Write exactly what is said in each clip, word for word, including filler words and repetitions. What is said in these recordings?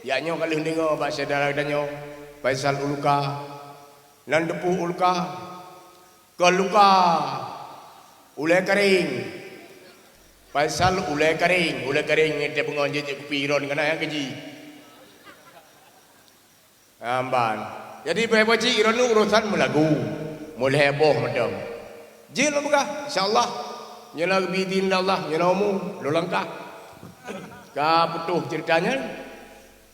Jak nyoe ka lheueh deungoe bak syedara geutanyoe, Faisal Uluka, nan teupeu Uluka, kon luka, ulée karéng. Faisal ulée karéng, ulée karéng ngon teuh beungon jeuet kupi ron kana nyang keujih. Amban. Jadi, bèk pacik droeneuh urosan meulagu, meulhèe boh mantong. Jeuet lôn peugah, insya Allah, nyoe na bi idin Allah, nyoe na umu, lôn langkah. Ka putôh ceurita nyan,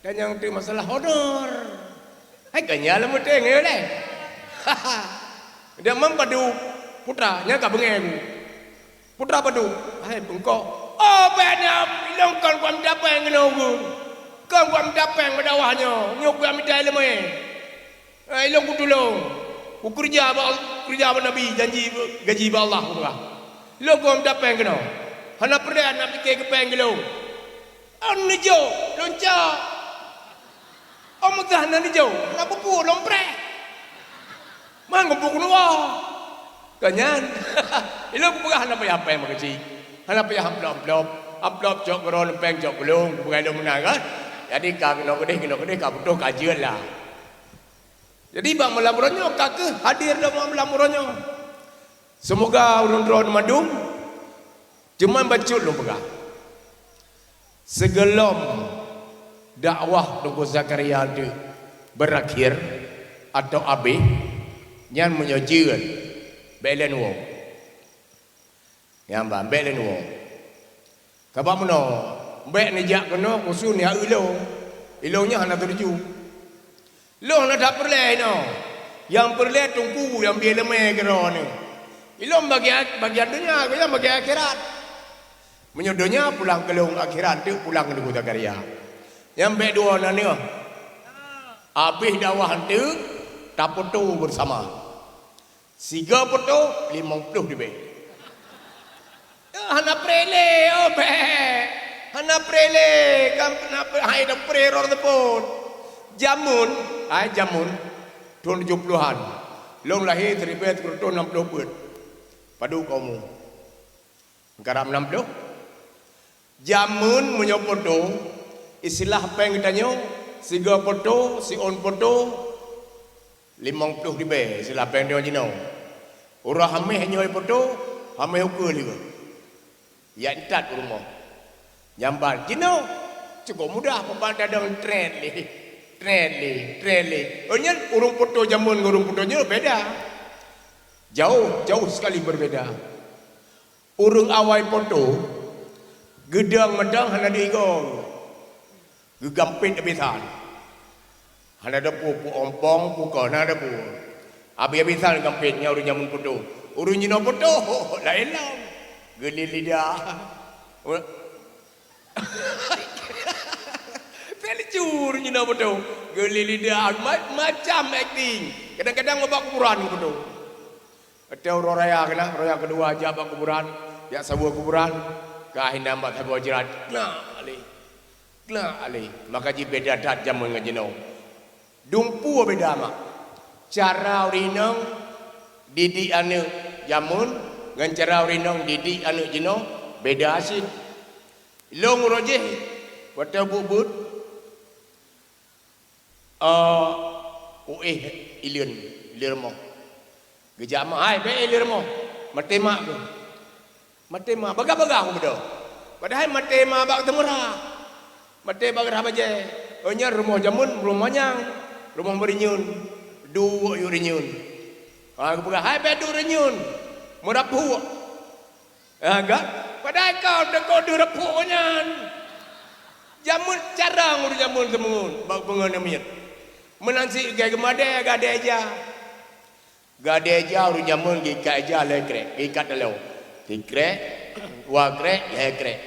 dan nyang teuk masalah honor. Hai ka nyan lôn meuteungoh lé. Dia memang padu putra, nyan ka beungèh. Putra padum, hai beungkôh. Oh, bèk nam, ilôn kon kuat mita péng keunoe ulôn. Kon kuat mita péng bak dakwah nyoe, nyoe kuat mita iéleumé. Hai, ilôn kutulông. Kukeureuja bak, keureuja bak Nabi, janji gaji bak Allah, kupeugah. Ilôn kon kuat mita péng keunoe. Hana peureulèe na pike keu péng keu lôn. Ôn neujok, lôn cok. Ôn meugah na neujok, na peue-peue lôn preh. Mangat peue keunoe. Ka nyan, ilôn kupeugah hana payah péng makeuci. Hana payah amplop-amplop. Amplop cok keu droeneuh, péng cok keu lôn, kupeugah lôn meunan kan. Jadi ka keunoe keudeh, keunoe keudeh, ka putôh ka jeuet lah. Jadi bak malam uroe nyoe ka keuh hadir lôn bak malam uroe nyoe. Seumoga ureueng droeneuh mandum, teuma bacut lôn peugah. Sigohlom dakwah Teungku Zakaria teuk beurakhir atau abéh, nyan meunyoe jeuet, bèk lé neuwoe. Nyan ban, bèk lé neuwoe. Sabab meunoe, bèk neujak keunoe khusos neujak ilôn. Ilôn nyan hana teutuju. Lôn hana that peureulèe inoe. Nyang peureulèe Teungku nyang bi iéleumé keudroe nyoe. Ilôn bagian, bagian donya, gobnyan bagian akhirat. Meunyoe donya pulang keu lôn, akhirat teuk pulang keu Teungku Zakaria. Nyan bèk dua na nyoe. Abéh dakwah teuk, tapoto beusama. Sigoe poto, limong ploh ribèe. Eh, hana preh lé, oh, bèk. Hana preh lé, kan hana preh, hai dong preh roh teupot. Jameun, hai jameun, thôn tujoh plohan. Lôn lahé siribèe sikureueng reutôh nam ploh peuet. Padub kah umu? Karab nam ploh. Jameun meunyoe poto, istilah péng geutanyoe, sigoe poto, siôn poto, limong ploh ribèe istilah péng tanyoe jinoe. Uroe Hamèh nyoe poto, Hamèh ukeue lheueh. Jak intat u rumoh. Nyan ban jinoe, cukôp mudah, peue ban tadong trét lé, trét lé, trét lé. Oh, nyan ureueng poto jameun ngon ureueng poto nyoe beda. Jauh, jauh sekali berbeda. Ureueng awai poto, geudong mantong hana deuh igoe. Geugampét abéh that. Hana deuh peue, peue ompong, peue kon, hana deuh peue. Abéh-abéh that gampét nyan ureueng jameun poto. Ureueng jinoe poto, laén lom. Geulé lidah. Teuh lucu ureueng jinoe poto. Geulé lidah, ma-, macam akting. Kadang-kadang bak kuburan poto. Watèe uroe raya keunan, raya keudua jak bak kuburan, jak saboh kuburan, ka hinan bak saboh jrat, glak lé, glak lé. Maka jibeda that jameun ngon jinoe. Dumpeue beda mak. Cara ureueng inong didik aneuk jameun ngon cara ureueng inong didik aneuk jinoe beda cit. Lôn uroe jéh, watèe buet-buet, Eh, uéh ileuen, ileuen rumoh. Geujak mak, "Hai, bèk ileuen rumoh." Maté mak keuh. Maté mak, bagah-bagah kubeudôh. Padahai maté mak bak teumeurak. Maté bak rhah bajèe. Oh, nyan rumoh jameun, rumoh manyang, rumoh meurinyun. Duek yue rinyun. Ha, geupeugah, "Hai, bèk duek rinyun." Meuraphuek. Ha, kan? Padahai kau teuka deuh reupok nyan. Jameun carông ureueng jameun seumeungon bak peungon miet. Meunan cit lagèe geumadé gadée ja. Gadée ja ureueng jameun geuikat ja lhèe krek, geuikat taloe. Sikrek, dua krek, lhèe krek.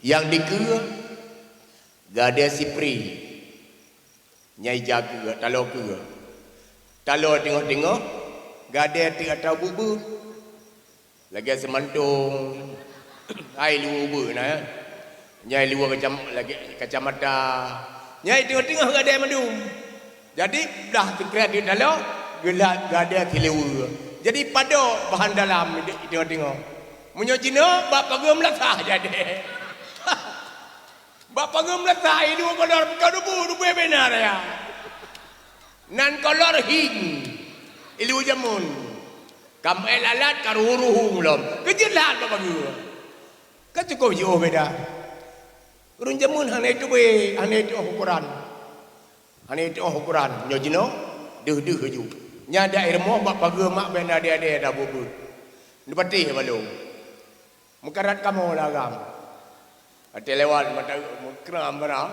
Nyang dikeue gadée sipri. Nyang ija keue, taloe keue. Taloe teungoh-teungoh, gadée teuk atra buet-buet. Lagée seumantong, hai luweue ubeut na, nyang luweue kacam-, lagée kacamata. Nyang teungoh-teungoh gadée mandum. Jadi, blah sikrek teuk taloe, geulat gadée siluweue. Jadi, padub bahan dalam di teungoh-teungoh. Meunyoe jinoe, bak pageue meulasah jadi. Bak pageue meulasa, ilu kolor ka dubu, dubu bena raya. Nan kolor hing, ilu jameun. Ka meu'et lalat ka ruhu-ruhu lom. Keujeuet that bak pageue. Ka cukôp jiôh beda. Ureueng jameun hana iteubiet, hana iteu'oh ukoran. Hana iteu'oh ukoran. Nyoe jinoe, deuh-deuh laju. Nyan dak i rumoh bak pageue mak ben adé-adé dah buet-buet. Neupatéh balong. Meukarat kamoe lam agam. Watèe lewat mata meukeram barang.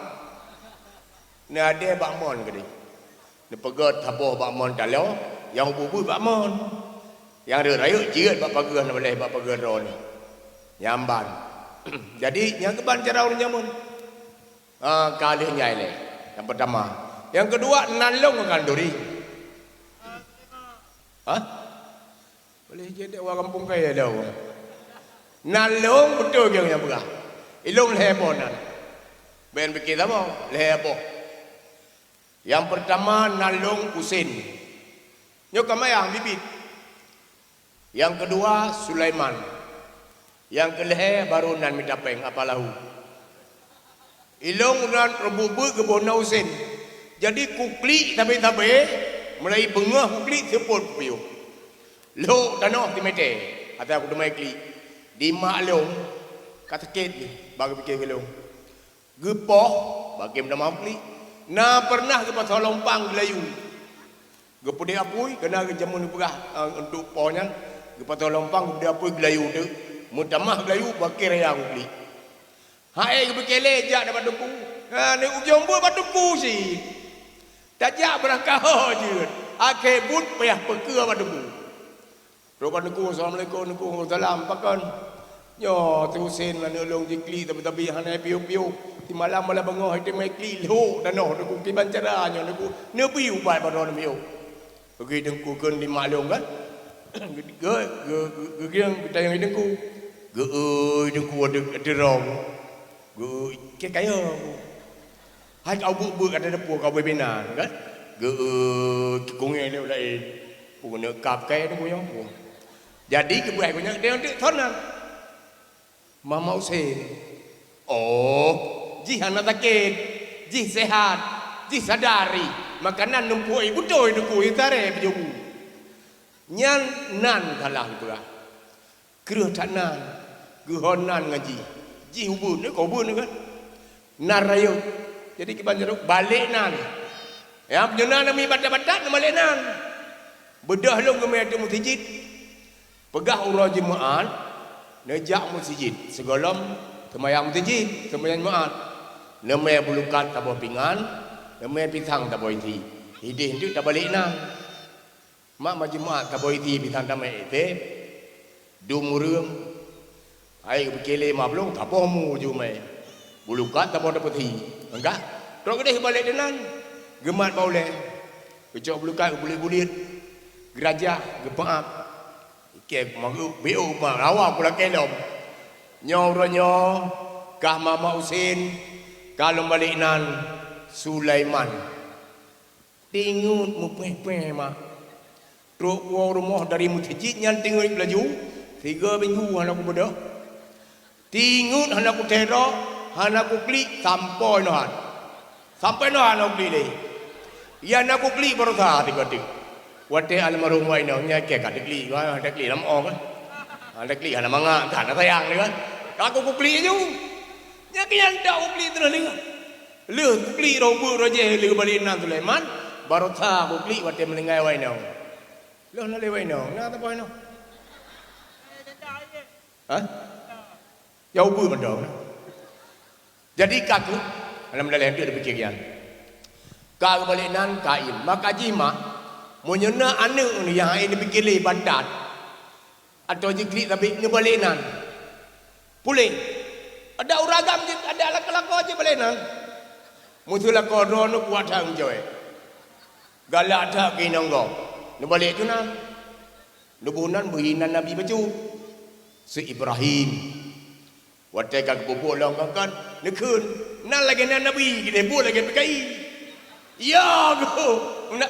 Neuadèe bak mon keudeh. Neupeugöt saboh bak mon taloe, nyang buet-buet bak mon. Nyang rayek-rayek jeuet bak pageue, neubaleh bak pageue droeneuh. Nyan ban. Jadi, nyan keuban cara ureueng jameun. Ah, ka lheueh nyan ilèe. Nyang peurtama. Nyang keudua, nan lôn khanduri. Hah? Boleh jadi awak gampông kaya dah. Nan lôn beutôi nyang peugah. Ilôn lhèe boh nan. Bèk pike saboh, lhèe boh. Nyang peurtama nan lôn Husen. Nyoe ka mayang biet-biet. Nyang keudua Sulaiman. Nyang keulhèe barô nan mita péng apa lahu. Ilôn unan reubeuet-beuet geuboh na Husen. Jadi kuklik sabé-sabé, mulai beungoh kuklik seupôt kupiôh. Lhok tanoh simeté, ata kuteumé klik. Di mak lôn, ka sakét jih, bak geupike keu lôn. Geupoh, bak gém tamah klik. Na peureunah geupasoe lompang geulayu. Geupeudeh apui, keunan geujameun geupeugah, eh, untuk poh nyan, geupasoe lompang geupeudeh apui geulayu teuk. Meutamah geulayu, bak kèe raya kuklik. Hai geupike lé jak na bak teungku. Ha, ni ujong buet bak teungku cit. Tajak beurangkat ho jeuet. Akhé buet payah peukeue bak teungku. Trok bak teungku, "Assalamualaikum, teungku." "Waalaikumsalam, pakon?" "Nyoe, Teungku Husen, aneuk lôn jiklik tabi-tabi hana piôh-piôh. Simalam malam beungoh, teumé klik lhok tanoh, teungku, kiban cara nyoe, teungku, neubi ubat bak droeneuh piôh." Geupeugah teungku kheun di mak lôn kan. Geu-, geu-, geu-, geugieng geutanyong teungku. Geu-, teungku ateueh, ateueh rong. Geu-, keu kayée. Hai ka buet-buet ata deupue ka bubena kan. Geu-, keu kungé lé laén. Pu keuneuk kap kayée teungku nyoe. Jadi geupeugah geuh nyan teuk thon nan. Mama Husen. Oh, jih hana sakét, jih sehat, jih sadari. Makanan numpuk ié beutôi teungku ié taré beujobu. Nyan nan salah geupeugah. Kreueh that nan, geuhon nan ngon jih. Jih ubeut, nyoe ka ubeut nyoe kan. Nan rayeuk. Jadi kiban jaroe balek nan. Ya, meunyoe na nami batat-batat neubalek nan. Beudôh lôn geumé ateueh meuseujid. Peugah uroe Jumat, neujak meuseujid. Sigohlom seumayang meuseujid, seumayang Jumat. Neumé bulukat saboh pingan, neumé pisang saboh isi. Ideh nteuk tabalek nan. Mak, mak Jumat saboh isi pisang tamé ék tém. Dum ureueng. Hai geupike lé mak blong, saboh mu jumé. Bulukat saboh tapeusi. Enggak. Trok keudeh balek dinan. Geumat bak ulèe. Geucok bulukat, geubulet-bulet. Geurajah, geupeuap. Ikèe mageup, beu mak, lawa ku lakèe lom. Nyoe uroe nyoe, kah Mama Husen, ka lom balek nan Sulaiman. Tingeut meupéh-péh mak. Trok woe rumoh dari meuseujid nyan tingeut laju, sigoe minggu hana kubeudôh. Tingeut hana kuteurok, hana kuklik sampoe nyoe han. Sampoe nyoe han hana kuklik lé. Iya hana kuklik baroesa sigoe teuk. Watèe almarhum wai nyoe nyan kèe ka teuklik, wah, teuklik lam ong kan. Ha, teuklik hana mangat, ka hana sayang lé kan. Ka ku kuklik laju. Nyan keuh nyan dak kuklik terus lé kan. Lheueh kuklik roh beuet roh jih lheueh balek nan Sulaiman, baroesa kuklik watèe meuninggai wai nyoe. Lheueh na lé wai nyoe, na teupeu nyoe. Hah? Ya ubeut mantong. Jadi ka keuh, lam dalam tu dipikir kian. Ka geubalek nan kain. Maka jih mak, meunyoe na aneuk nyang hana dipikir lé batat, Atau jiklik tapi neubalek nan. Puléh. Adak uragam jih, adak lakoe-lakoe jih balek nan. Meuseu lakoe droeneuh kuat that meucawét. Galak that keu inong gob. Neubalek ju nan. Neuboh nan beuinan Nabi bacut. Si Ibrahim. Watèe ka geupeubuet lom kan, neukheun, "Nan lagèe nan Nabi, geudeh buet lagèe P K I." Ya, geuh.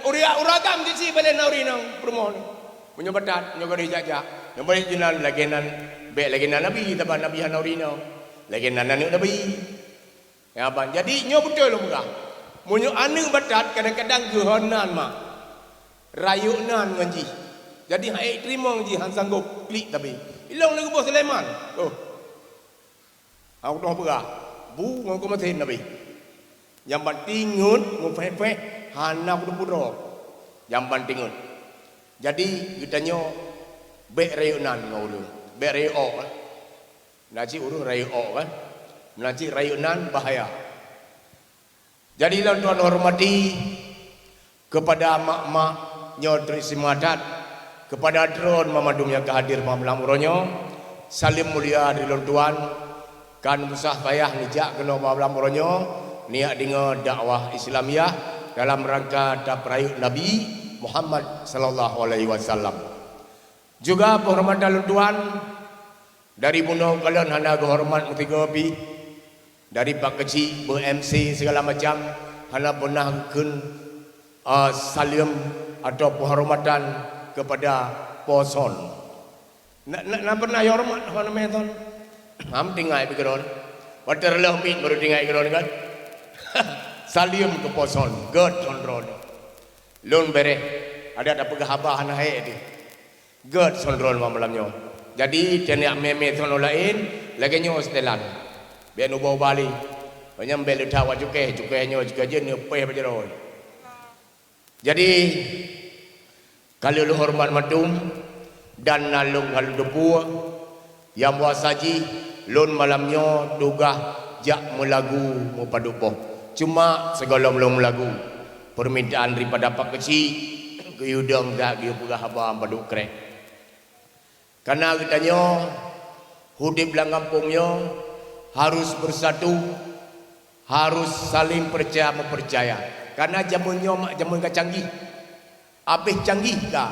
Ureueng agam cit si balek nan ureueng inong peurumoh nyoe. Meunyoe batat, nyoe gadôh jak-jak. Nyoe balek jih nan lagèe nan, bèk lagèe nan Nabi, sabab Nabi hana ureueng inong. Lagèe nan aneuk Nabi. Ya, ban. Jadi, nyoe beutôi lôn peugah. Meunyoe aneuk batat, kadang-kadang geuhon nan mak. Rayeuk nan ngon jih. Jadi, han ék teurimong jih, han sanggob klik tabi. Ilong lé geuboh Sulaiman. Oh. Aku dah peugah. Bu ngon kumasen tabi. Nyang ban tingeut, meupéh-péh, hana kuteupeu droe. Nyang ban tingeut. Jadi, geutanyoe bék rayeuk nan ngon ulôn. Bék rayeuk ôk, eh. Meunan cit ureuëng rayeuk ôk, kan? Meunan cit rayeuk nan bahaya. Jadi, lôn tuan hormati kepada mak-mak nyoe teuistimewa that, kepada droen banmandum nyang ka hadir malam uroe nyoe, saleuem mulia dari lôn tuan, kan usah payah neujak keunoe malam uroe nyoe, neujak deungoe dakwah Islamiah dalam rangka tapeurayeuk Nabi Muhammad sallallahu alaihi wasallam. Juga peuhormatan lôn tuan, dari bunoe kalon hana geuhoreumat meusigoe pih, dari Pak Keuchik, beu-M C segala macam, hana peunah geukheun, eh, saleuem atau peuhormatan kepada Po Son. Na, na, na peunah horeumat hana mé Son? Ham tinggai pih keudroe. Watèe reuloh miet baru tinggai keudroe kan? Saleuem keu Po Son, gèt Son droeneuh. Lôn bèrèh, adak tapeugah haba hana hék deh. Gèt Son droeneuh malam nyoe. Jadi, teuneuk mé-mé Son laén, lagèe nyoe seutelan. Bèk neuba-ba lé. Meunyoe bèk leuta wak cukéh, cukéh nyoe, cukéh jeuet, neupéh bak jaroe. Jadi, ka lheueh lôn horeumat mandum, dan na lôn ka lôn teupeue, nyang bahasa jih, lôn malam nyoe tugaih jak meulagu meupadub boh. Cuma sigohlom lôn meulagu, peumintaan daripada Pak Keuchik, geuyue dong that geuyue peugah haba padub krék. Kareuna geutanyoe udeb lam gampông nyoe harus beusatu, harus saléng peucaya-meupeucaya. Kareuna jameun nyoe mak jameun ka canggih, habéh canggih ka.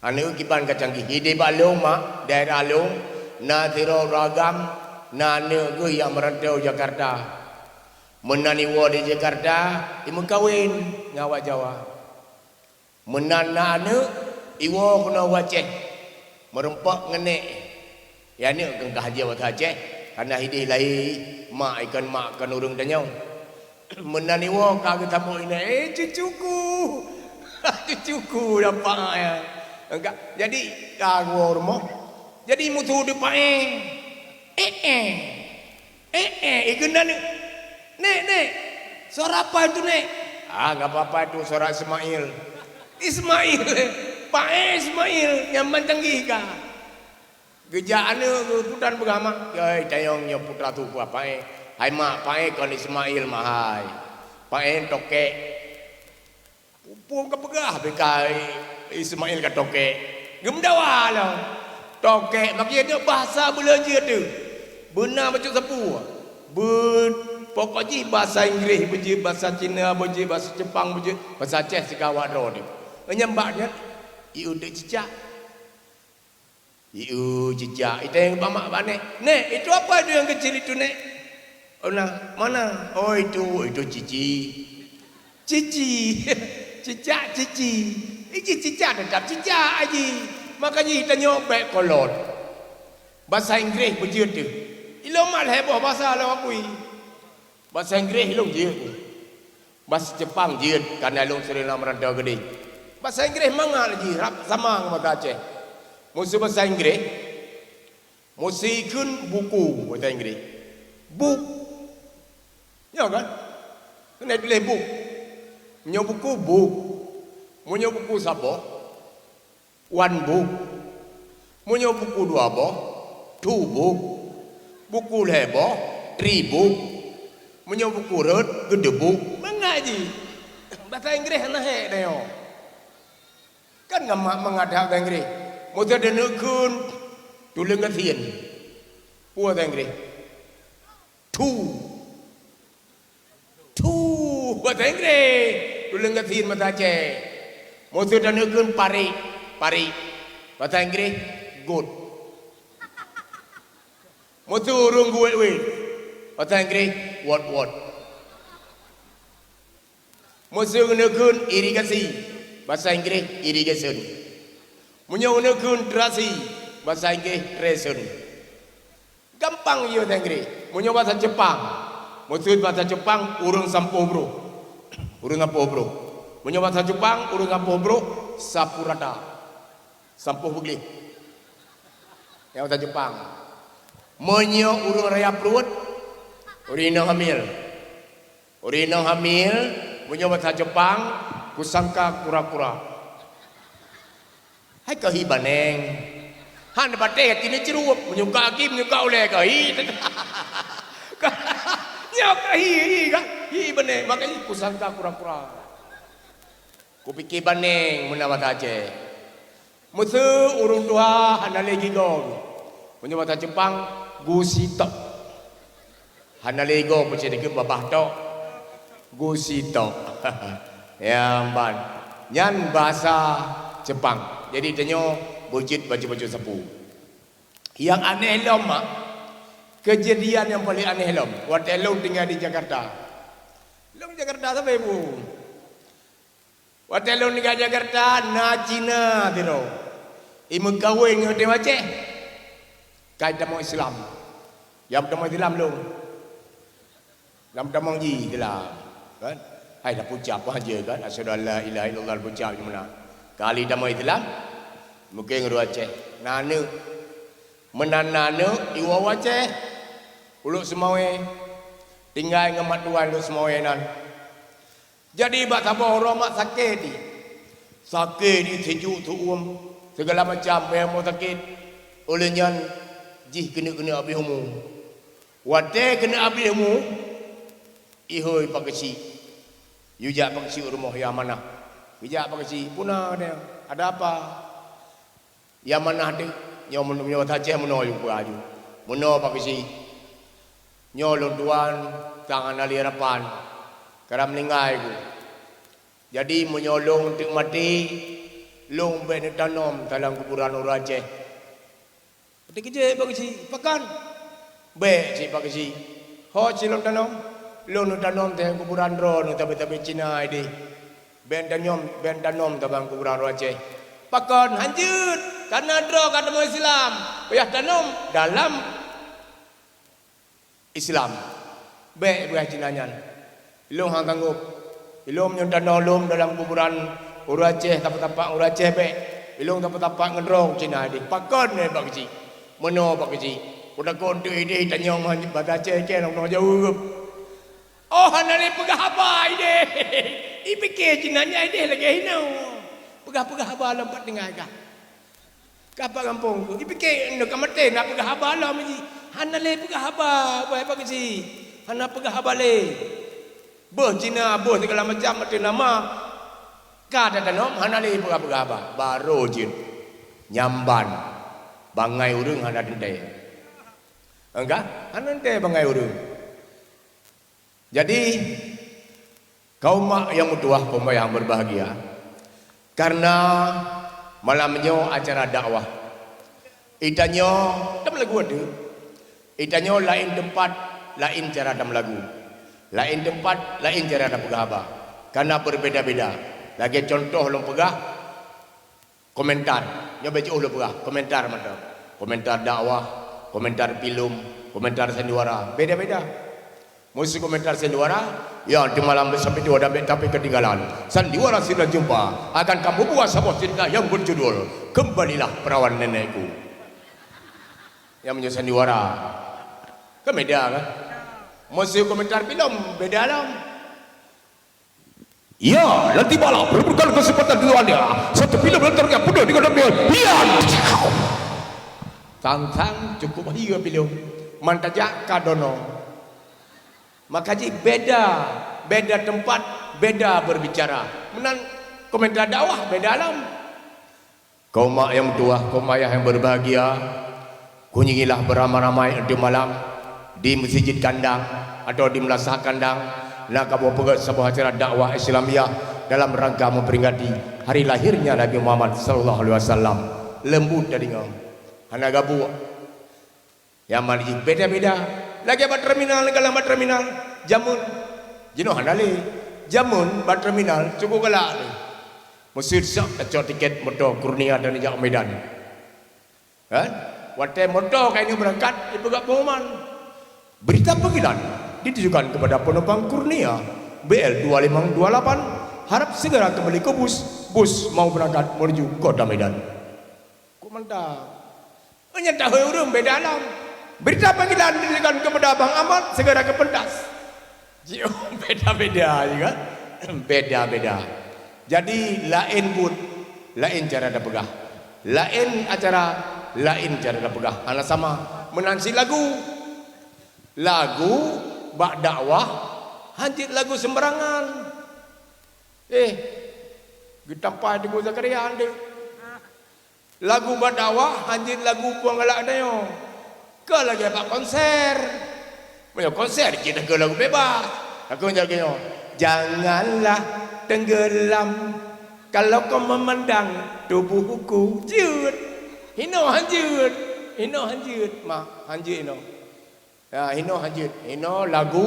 Aneuk kiban ka canggih. Ideh bak lôn mak, daerah lôn, na sidroe ureueng agam, na aneuk geuh nyang meurantau Jakarta. Meunan iwoe di Jakarta, imeukawen ngon awak Jawa. Meunan na aneuk, iwoe keunoe u Aceh, meurumpok ngon nék. Ya, aneuk keu ka haji basa Aceh, kareuna ideh lahé mak ikon mak kon ureueng tanyoe. Meunan iwoe ka geutamong inan, "Eh, cucuku! Cucuku nampak ya." Enggak, jadi ka geuwoe rumoh. Jadi musoh di paéh. Eh, eh. Eh, eh, ikon aneuk. "Nék, nék, suara apa itu, Nék?" "Ah, enggak apa-apa itu, suara Ismail." Ismail, paéh Ismail, nyang ban canggih ka. Geujak aneuk geuh putra peugah mak, "Yai, tayong nyoe putra tuha paéh." "Hai mak, paéh kon Ismail mak hai. Paéh tokek." Peue ka peugah bika Ismail ka tokek. Geumeudawa lom. Tokek, maka jeuet bahasa buleuen jeuet teuh. Beuna bacut sapeue. Be-, pokok jih bahasa Inggréh beujeuet, bahasa Cina beujeuet, bahasa Jepang beujeuet, bahasa Aceh sigawa droe teuh. Nyan bak nyan, ié udeb cicak. Ié cicak, itanyong bak mak bak nék, "Nék, itu apa itu yang kecil itu, Nék?" "Oh, nah, mana?" "Oh, itu, itu cici." Cici. Cicak cici. Iji cicak tetap cicak aji. Maka jih tanyoe bèk kolot. Bahasa Inggréh beujeuet teuh. Ilôn mak lhèe boh bahasa lôn akui. Bahasa Inggréh lôn jeuet. Bahasa Jepang jeuet, kareuna lôn sering lam rantau keudeh. Bahasa Inggréh mangat lagi, rab sama ngon bahasa Aceh. Meuseu bahasa Inggréh, meuseu kheun buku bahasa Inggréh. Book. Ya kan? Keuneuk tuléh book. Meunyoe buku, book. Meunyoe buku saboh, one book. Meunyoe buku dua boh, two book. Buku lhèe boh, three book. Meunyoe buku rhot, geudeh book. Mangat jih. Bahasa Inggréh hana hék tanyoe. Kan ngon mak mangat that bahasa Inggréh. Meuseu taneuk kheun tuleueng gasien. Peue bahasa Inggréh? Two. Two, bahasa Inggréh. Tuleueng gasien bahasa Aceh. Meuseu taneuk kheun parék, parék. Bahasa Inggréh, goat. Meuseu ureueng geuwét-wét. Bahasa Inggréh, what, what. Meuseu neuk kheun irigasi. Bahasa Inggréh, irrigation. Meunyoe neuk kheun terasi. Bahasa Inggréh, treason. Gampang jih bahasa Inggréh. Meunyoe bahasa Jepang, Meuseu basa Jepang ureuëng sampoh brôk. Ureuëng sampoh brôk. Meunyoe basa Jepang ureuëng sampoh brôk, sapu rata. Sampoh beugleh. Nyang basa Jepang. Meunyoe ureuëng raya pruet, ureuëng inong hamil. Ureuëng inong hamil, meunyoe basa Jepang, kusangka kura-kura. Hai ka hi baneng. Han batée gaki ni cerup, meunyoe ka gaki, meunyoe ka ulée ka hi. Nyoe ka hi, hi kan? Hi baneng, maka hi kusangka kura-kura. Kupike baneng meunan basa Aceh. Meuseu ureuëng tuha hana lé gigoe. Meunyoe basa Jepang, gusitok. Hana lé gigoe peucit dikeue babah tok. Gusitok. Nyang ban. Nyan basa Jepang. Jadi tanyoe beujeuet bacut-bacut sapu. Nyang aneh lom mak, keujadian nyang paleng aneh lom, watée lôn tinggai di Jakarta. Lôn Jakarta sabe bu. Watée lôn tinggai Jakarta, na Cina sidroe. Imeukawen ngon ureuëng Aceh. Ka itamong Islam. Nyang tamong Islam lôn. Lam tamong jih Islam, kan? Hai dah pucap pun hanjeuet kan? Asyhadu an la ilaha illallah pucap je meunan. Kali tamong Islam, mungken ureuëng Aceh. Na aneuk. Meunan na aneuk, iwoe u Aceh. Ulok Seumawé. Tinggai ngon mak tuan Ulok Seumawé nan. Jadi bak saboh uroe mak sakét jih. Sakét jih sijuek seuuem, sigala macam peuet rumoh sakét. Óh lheueh nyan jih keuneuk-keuneuk abéh umu. Watée keuneuk abéh umu, ihôi Pak Geuchik. Yue jak Pak Geuchik u rumoh, "Ya Amanah." Geujak Pak Geuchik, "Peue na?" "Ada apa?" "Ya Amanah deuek, nyoe meunoe, nyoe saja meunoe yue peugah aju. Meunoe Pak Geuchik. Nyoe lôn tuan sang hana lé harapan, ka meuninggai geuh. Jadi meunyoe lôn teuk maté, lôn bék neutanom dalam kuburan ureuëng Aceh." Teukeujeuet Pak Geuchik, "Pakon?" "Bék cit Pak Geuchik. Ho cit lôn tanom? Lôn neutanom teuh kuburan droeneuh sabe-sabe Cina ideh. Bék neutanom, bék neutanom sabe kuburan ureuëng Aceh." "Pakon? Hanjeuet, kana droe ka tamong Islam, payah tanom dalam Islam. Bék peugah Cina nyan. Ilôn han sanggob. Ilôn meunyoe tanoh lôn dalam kuburan ureuëng Aceh, tapak-tapak ureuëng Aceh bék. Ilôn tapak-tapak ngon droe Cina deh." "Pakon nyan Pak Geuchik?" "Meunoe Pak Geuchik. Kutakot teuk ideh tanyong basa Aceh keu lôn jaweueb." Oh, hana lé peugah haba ideh. Ipike Cina nyan ideh lagée hinoe. Peugah-peugah haba lom pat tinggai kah. Ka bak gampông, ipike nyoe ka maté, na peugah haba lom jih. Hana lé peugah haba, wahai Pak Geuchik. Hana peugah haba lé. Boh Cina, boh sigala macam ateueh nama ka tatanom, hana lé peugah-peugah haba. Barô jeuet nyamban bangai ureuëng hana teuntée. Enggak, hana teuntée bangai ureuëng. Jadi, kaum mak nyang meutuwah, kaum ayah nyang berbahagia, karena malam nyoe acara dakwah, itanyoe tameulagu ateueh. Itanyoe laén teumpat, laén cara tameulagu. Laén teumpat, laén cara tapeugah haba. Karena berbeda-beda. Lagée contoh lôn peugah, komentar. Nyoe bék jiôh lôn peugah, komentar mantong. Komentar dakwah, komentar filem, komentar sandiwara, beda-beda. Meuseu komentar sandiwara, ya, di malam bersama itu ada baik tapi ketinggalan. Sandiwara sudah jumpa, akan kamu buat sebuah cerita yang berjudul Kembalilah Perawan Nenekku. Nyang meunyoe sandiwara, kan beda kan? Meuseu komentar filem, beda lom. Ya, nanti malam, berikan kesempatan dua dia. Satu filem yang terlihat penuh dengan demikian. Iya. Sang-sang cukup bahaya filem. Mantajak ka dono. Maka jih beda, beda tempat, beda berbicara. Meunan komentar dakwah beda lom. Kaum mak nyang meutuwah, kaum ayah nyang berbahagia, kunjungilah beramai-ramai enteuk malam di Mesjid Kandang atau di Meulasah Kandang, na kamoe peugét saboh acara dakwah Islamiyah dalam rangka memperingati hari lahirnya Nabi Muhammad sallallahu alaihi wasallam. Leumbut tadeungoe, hana gabuek. Nyang mari jih beda-beda. Lagée bak terminal, galak bak terminal. Jameun. Jinoe hana lé. Jameun bak terminal cukup galak lé. Meuseuti sok tacok tiket moto Kurnia dan jak Medan. Kan? Watée moto ka inong beurangkat, ipeugah pengumuman. Berita panggilan. ditujukan kepada penumpang Kurnia B L dua lima dua lapan, harap segera kembali ke bus, bus mau berangkat menuju Kota Medan. Kok mantap. Meunyoe tahôi ureuëng beda alam. Berita panggilan ditujukan kepada Abang Ahmad, segera ke pentas. Jiôh, beda-beda juga. Beda-beda. Jadi, laén buet, laén cara tapeugah. Laén acara, laén cara tapeugah. Hana sama. Meunan cit lagu. Lagu bak dakwah, hanjeuet lagu sembarangan. Eh, geutampai Teungku Zakaria andeuek. Lagu bak dakwah, hanjeuet lagu buang galak tanyoe. Keu lagèe bak konser. Meunyoe konser, jeuet takheun lagu bebas. Takheun lagèe nyoe, "Janganlah tenggelam kalau kau memandang tubuhku." Jeuet. Hinoe hanjeuet. Hinoe hanjeuet, mak. Hanjeuet hinoe. Ya, hinoe hanjeuet. Hinoe lagu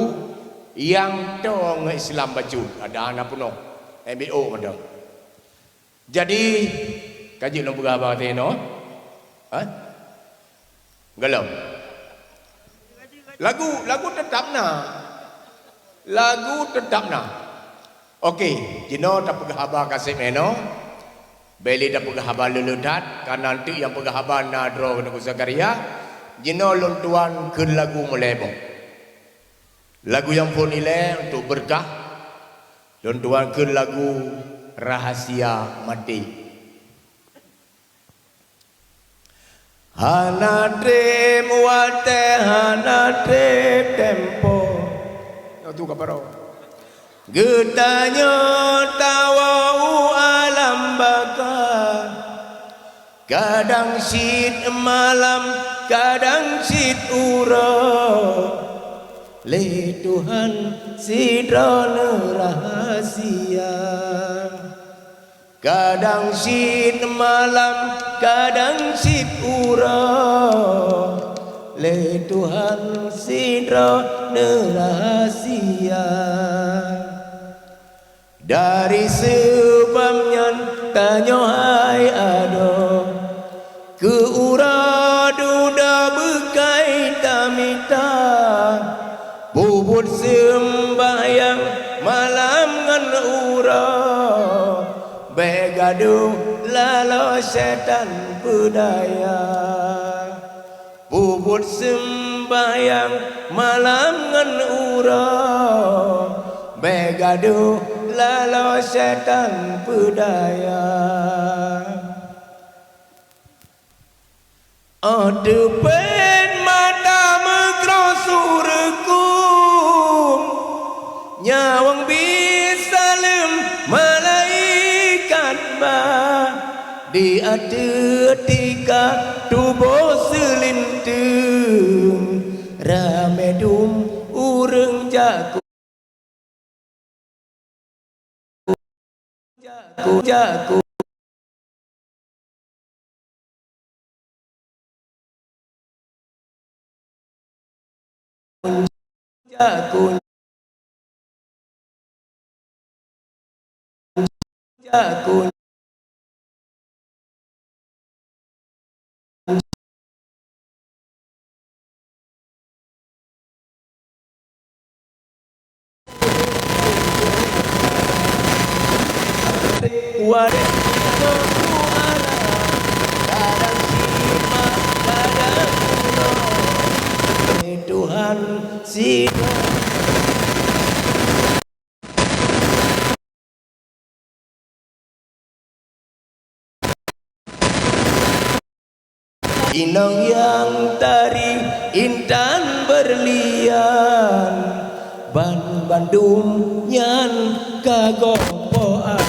nyang toe ngon Islam bacut. Ada hana peunoh. M B O mantong. Jadi, ka jeuet lôn peugah haba teuh inoe? Ha? Gohlom. Lagu, lagu teutap na. Lagu teutap na. Oke, jinoe tapeugah haba kaseb inoe. Bèk lé tapeugah haba lé-lé that, kareuna eunteuk nyang peugah haba na droe keuneuk Zakaria. Jinoe lôn tuan kheun lagu mulai boh. Lagu nyang phôn ilèe untuk beurkah, lôn tuan kheun lagu Rahasia Maté. Hana trép watèe, hana trép tempo. Nyoe tu ka parau. Geutanyoe tawoe u alam baka. Kadang cit malam, kadang cit uroe, lé Tuhan sidroe neuh rahasia. Kadang cit malam, kadang cit uroe, lé Tuhan sidroe neuh rahasia. Dari seubab nyan tanyoe hai adoe, keu uroe dudoe beukai tamita. Peubuet seumbahyang malam ngon uroe, bèk gadôh laloe syetan peudaya. Peubuet seumbahyang malam ngon uroe, bèk gadôh laloe syetan peudaya. Óh teupèn mata meugroe su reukum, nyawöng biet saleuem malaikat ba. Di ateueh tika tuboh seulinteung, ramé dum ureuëng jak ku, jak ku, jak ku. Tuhan sidroe. Inong nyang tari intan berlian, ban bandum nyan ka gopoan.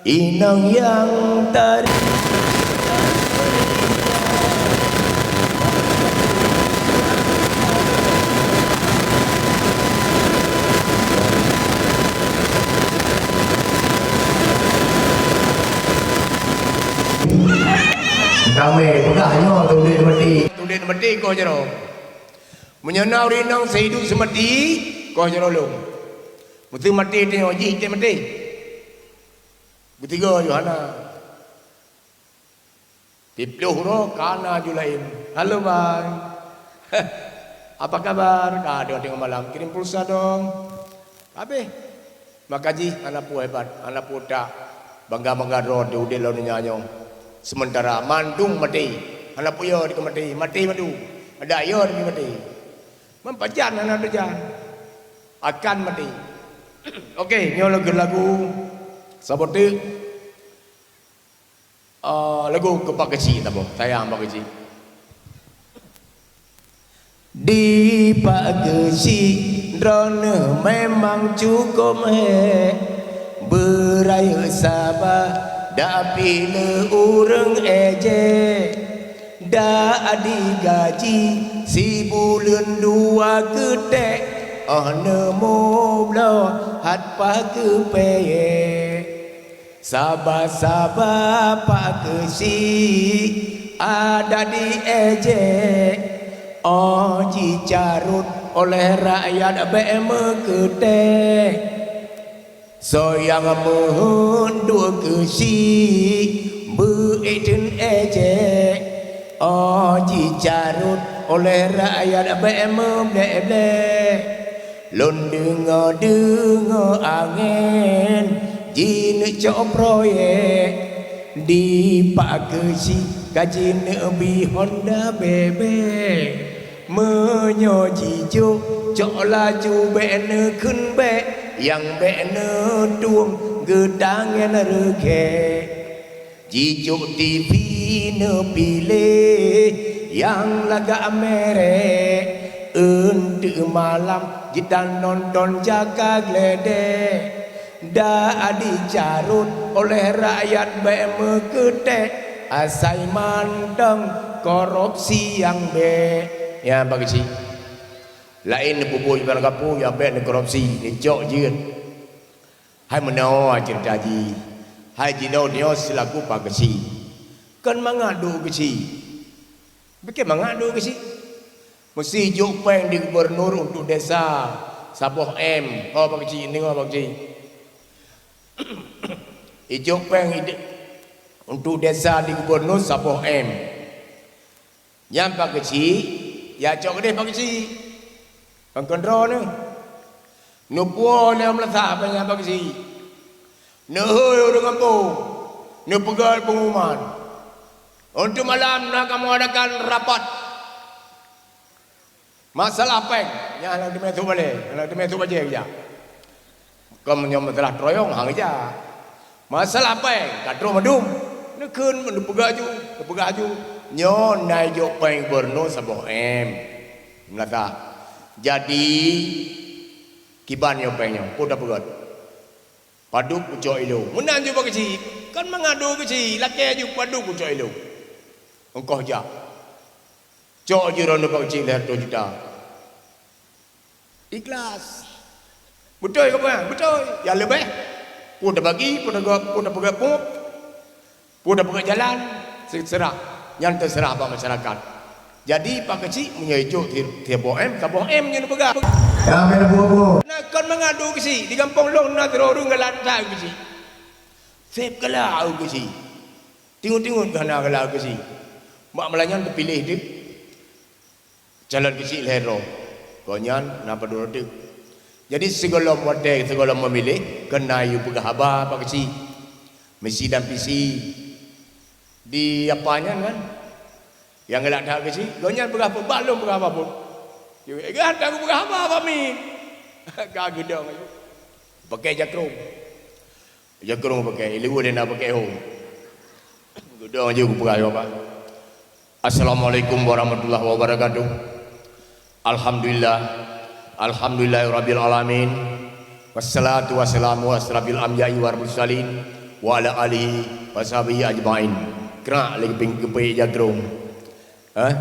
Inong nyang tari. Damé peugah nyoe, udép seumeuti. Udép seumeuti koh jaroe. Meunyoe na ureuëng inong seuhidup seumeuti, koh jaroe lôn. Meuseu maté tanyoe jih, cit maté. Beutiga Yohana. Siploh uroe ka na ju laén. Halo, bang. Apa kabar? Ka deungoe-deungoe malam. Kirim pulsa dong. Habéh. Maka jih hana peue hebat, hana peue utak. Bangga-bangga droe di udeb lôn nyoe nyoe. Sementara mandum maté. Hana peue yo dikeue maté. Maté mandum. Adak yo dikeue maté. Mempajan hana teujan. Akan maté. Oke, nyoe lagu-lagu saboh teuk. Ah, lagu keu Pak Keuchik saboh. Sayang Pak Keuchik. Di Pak Keuchik droeneuh memang cukôp hék, beurayeuk saba dak piléh ureuëng ejek. Dak digaji sibuleuen dua keutek, óh neumubloe hat paih geupék. Saba-saba Pak Keuchik adak diejek, óh jicarôt oleh rakyat bék meukeutek. Soe nyang meuheuet duek Keuchik beuék theun ejek, óh jicarôt oleh rakyat bék meublek-blek. Lôn deungoe-deungoe angén jineuk cok proyek, di Pak Keuchik ka jineuk bi honda bebek. Meunyoe jijok cok laju bék neukheun bék, nyang bék neutueng geutangén reugét. Jijok TV neupiléh nyang lagak merek, eunteuk malam jitan nonton jaka gledek. Dak dicarôt oleh rakyat bék meukeutek, asai mantong korupsi nyang bék. Ya, Pak Keuchik. Laén neupeubuet ibarat gapu nyang bék neukorupsi, neucok jeuet. Hai meunoe ceurita jih, hai jinoe nyoe seulaku Pak Keuchik. Kon mangat duek Keuchik. Bukon mangat duek Keuchik. Meusti jok péng di gubernur untuk desa saboh M. Oh, Pak Keuchik, deungoe Pak Keuchik. Ijok péng ide-, untuk desa di gubernur saboh M. Nyan Pak Keuchik, ya cok keudeh Pak Keuchik. Kon keudroe neuh. Neupuwoe lé meulasa bak nyan Pak Keuchik. Neuhôi ureuëng gampông, neupeugét peungumuman. Untuk malam na kamoe adakan rapat. Masalah péng, nyan hana teumé sôk balée, hana teumé sôk bajée keujak. Kon meunyoe masalah teuruyong, han geujak. Masalah péng, ka troh mandum. Neukheun, neupeugah aju, neupeugah aju. Nyoe na ijok péng gubernur saboh M. Meulasa. Jadi, kiban nyoe péng nyoe, peue tapeugét? Padub kucok ilong. Meunan ju Pak Keuchik. Kon mangat duek Keuchik, lakée aju padub kucok ilong. Ongkoh jak. Cok ju droeneuh Pak Keuchik lhée reutôh juta. Ikhlas. Beutôi keu peue? Beutôi. Nyang leubeh, peue tabagi, peue taga-, peue tapeugét pop, peue tapeugét jalan, seuseurah. Nyan teuseurah bak masyarakat. Jadi, Pak Keuchik, meunyoe ijok si-, saboh M, saboh M nyoe neupeugah. Ramé na buah-buah. Na kon mangat duek Keuchik, di gampông lôn na sidroe ureuëng galak that Keuchik. Seb galak Keuchik. Tingut-tingut ka hana galak Keuchik. Bak malam nyan teupiléh teuk. Calon Keuchik lhée droe. Gobnyan na padub droe teuk. Jadi sigohlom watée sigohlom meumiléh, kon na yue peugah haba Pak Keuchik. Misi dan visi. Di apa nyan kan? Nyang galak that Keuchik, gobnyan peugah peue, bah lôn peugah haba phon. Yue, eh, kan ka kupeugah haba, Pak Min. Ka geudong aju. Pakai jakrong. Jakrong pakai, ileue lé na pakai ho. Geudong aju kupeugah haba. Assalamualaikum warahmatullahi wabarakatuh. Alhamdulillah. Alhamdulillahirabbil alamin. Wassalatu wassalamu ala asyrafil anbiya'i wal mursalin wa ala alihi wa sahbihi ajmain. Krak lagi ping kepek jakrong. Eh?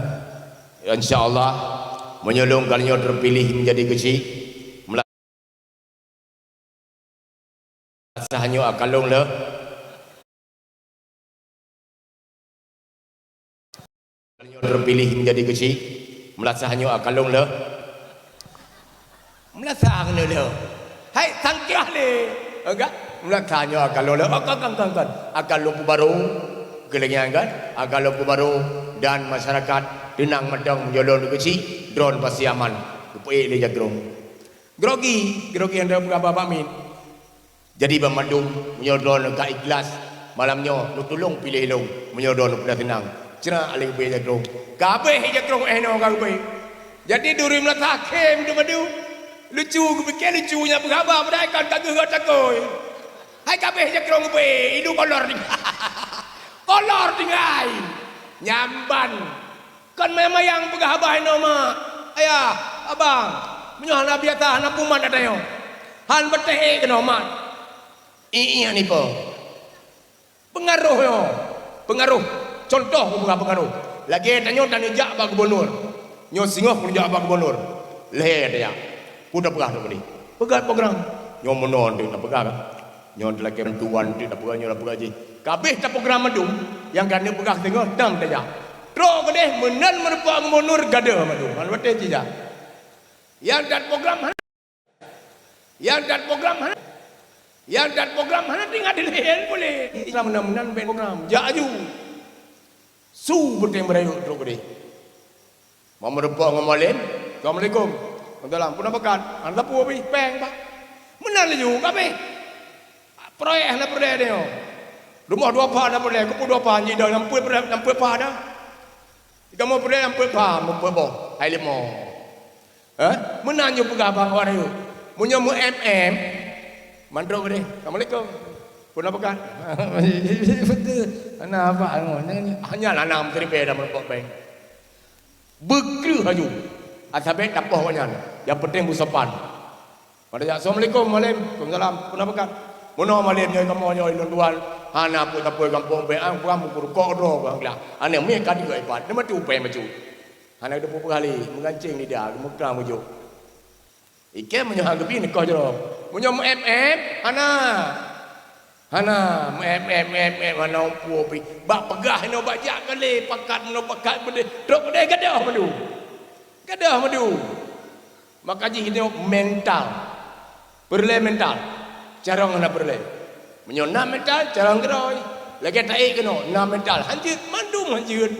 Insya Allah, meunyoe lôn ka lheueh terpilih menjadi Keuchik, meula- Sah nyoe akan lôn lé. Nyoe terpilih menjadi Keuchik, meulasah nyoe akan lôn lé. Meulasah nyoe lé. Hai sangkiah lé. Enggak, meulasah nyoe akan lôn lé. Akan, akan, akan, akan. Akan lôn peubarô. Keulengian kan? Akan lôn peubarô dan masyarakat teunang mantong meunyoe lôn Keuchik. Droeneuh pasti aman, geupeuék lé jagrong. Grogi, grogi hana peugah bak miet. Jadi banmandum, meunyoe droeneuh ka ikhlas, malam nyoe neutulông piléh lôn, meunyoe droeneuh peugah seunang. Cra lé geupeuék jagrong. Ka abéh jagrong 'oh noe ka geupeuék. Jadi duri meulasa khém teumadu. Lucu geupike lucu nyang peugah haba padahai kon ka geuh takôi. Hai ka abéh jagrong geupeuék, idu kolor tinggai. Kolor tinggai. Nyamban. Kon mayang-mayang peugah haba inoe mak. Ayah, abang, meunyoe hana biasa hana pumat ata nyoe. Han beuteh ék keunoe mat. Iék nipo. Peungaroh nyoe. Peungaroh. Contoh kupeugah peungaroh. Lagée tanyoe taneujak bak gubunur. Nyoe singoh kuneujak bak gubunur. Lhée tajak. Peue tapeugah tu tadi? Peugah program. Nyoe meunoe tu tapeugah kan. Nyoe talakée bantuan tu tapeugah, nyoe tapeugah jih. Ka abéh taprogram mandum, nyang ka neupeugah singoh tam tajak. Trok keudeh meunan meurumpok gubunur gadoh mandum. Hana watée jijak. Nyang that program hana. Nyang that program hana. Nyang that program hana tinggai dilèe puléh. Islam meunan-meunan bèk program. Jak aju. Su beuteng beurayeuk trok keudeh. Meurumpok ngon Maulin. Assalamualaikum. Waalaikumsalam. Peue na pakat? Hana sapeue pih, péng, Pak. Meunan laju, ka abéh. Proyek hana peureulèe tanyoe. Rumoh dua pha hana peureulèe, keupeue dua pha, nyoe dah nyang peuet peureulèe, nyang peuet pha dah. Kamoe peureulèe nyang peuet pha, meupeue boh, hai leumo. Hah? Meunan nyoe peugah bak awak rayeuk. Meunyoe meu-M M, mandum deh. Assalamualaikum. Peue na peugah? Beutôi. Hana apa, hanya lah nam keuribèe dah meurumpok péng. Beukreueh laju. Asa bèk tapoh awaknyan. Nyang penting beusopan. Pada jak, "Assalamualaikum, Maulin." "Waalaikumsalam. Peue na pakat?" "Meunoe, Maulin, nyoe kamoe nyoe lôn tuan. Hana peue-peue gampông bèk, ang pulang bukon rukok droe bang glah. Aneuk miet ka dikeue ipat. Neuma tu upée bacut. Hana geuteupeue peue kali, meugancéng lidah, geumeuka meujok." Ikém meunyoe han geubi neukoh jaroe. Meunyoe meu-M M, hana. Hana, meu-M M, M M, hana umpue pih. Bak peugah inoe bak jak keu lé, pakat meunoe pakat beudeh, trok beudeh gadoh mandum. Gadoh mandum. Maka jih nyoe mental. Peureulèe mental. Carông hana peureulèe. Meunyoe na mental, carông keudroe. Lagèe taék keunoe, na mental. Han jeuet, mandum han jeuet.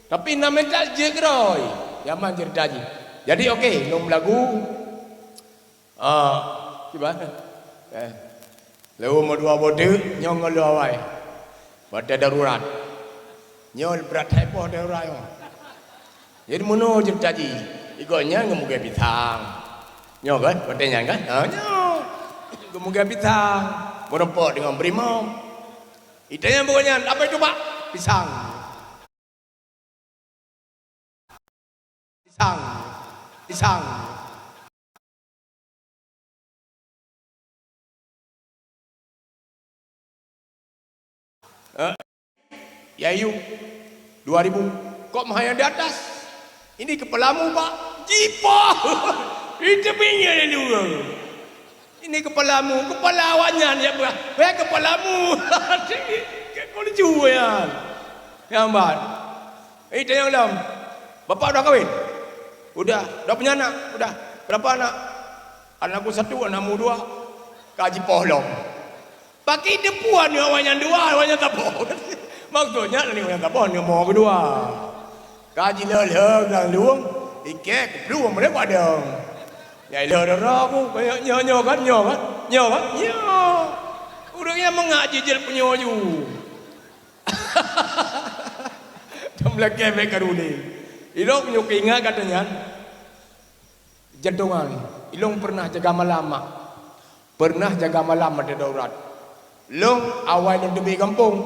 Tapi na mental jeuet keudroe. Nyaman ceurita jih. Jadi, oke, lôn meulagu. Ah, kiban? Eh. Lôn meudua boh teuk, nyoe ngon lôn awai. Watèe darurat. Nyoe brat hai boh darurat nyoe. Jadi meunoe ceurita jih. Igoe nyan geumugée pisang. Nyoe kan? Watèe nyan kan? Ha, nyoe. Geumugée pisang. Meurumpok deungon beurimong. Itanyong bukan nyan, "Apa itu, Pak?" "Pisang." Pisang. Pisang. Eh, ya, yuk. Dua ribu. Kok mahal yang di atas? Ini kepalamu, Pak. Jipoh. Itu punya dulu. Ini kepalamu, kepala awaknyan ya, bah. Weh, kepalamu. Kok lucu ya. Yang bat. Eh, tanya lom. Bapak udah kahwin? Udah. Udah punya anak? Udah. Berapa anak? Anakku satu, anakmu dua. Ka jipoh lom. Pakri teupeue aneuk awaknyan dua, awaknyan saboh. Maksudnya aneuk awaknyan saboh, aneuk mo keudua. Ka jilheuh-lheuh lam lueng, ikée keuplueng mulai padang. Nyai lheuh dara ku, nyoe, nyoe, nyoe kan, nyoe kan, nyoe kan, nyoe. Ureueng nyang mangat jijeuet punyoe ju. Tam lakée bèk karuni. Ilong meunyoe keuingat gata nyan, jantongan. Ilong pernah jaga malam, mak. Pernah jaga malam ada darurat. Long awai lôn teubiet gampông.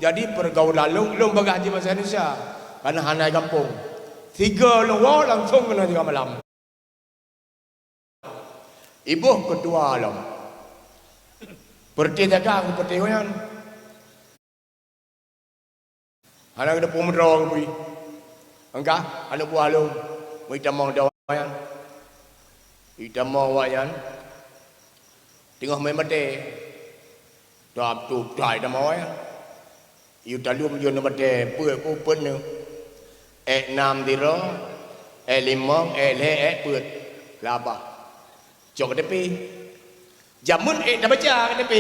Jadi pergaulan long, long bagaih jih bahasa Indonesia. Karena hana gampông. Tiga long woe langsung kena jaga malam. Iboh keudua long. Peureuté jaga keu peureuté nyan. Hana geuteupeue meudroe geubri. Engka aneuk buah lôn, meuitamong di awaknyan. Itamong awaknyan, teungoh mé maté. Dab tub dai tamong awaknyan. Yue taleuem yue maté, peuet ku peuet neuk. Ék nam sidroe, ék limong, ék lhée, ék peuet. Labah. Cok K T P. Jameun ék tabaca K T P,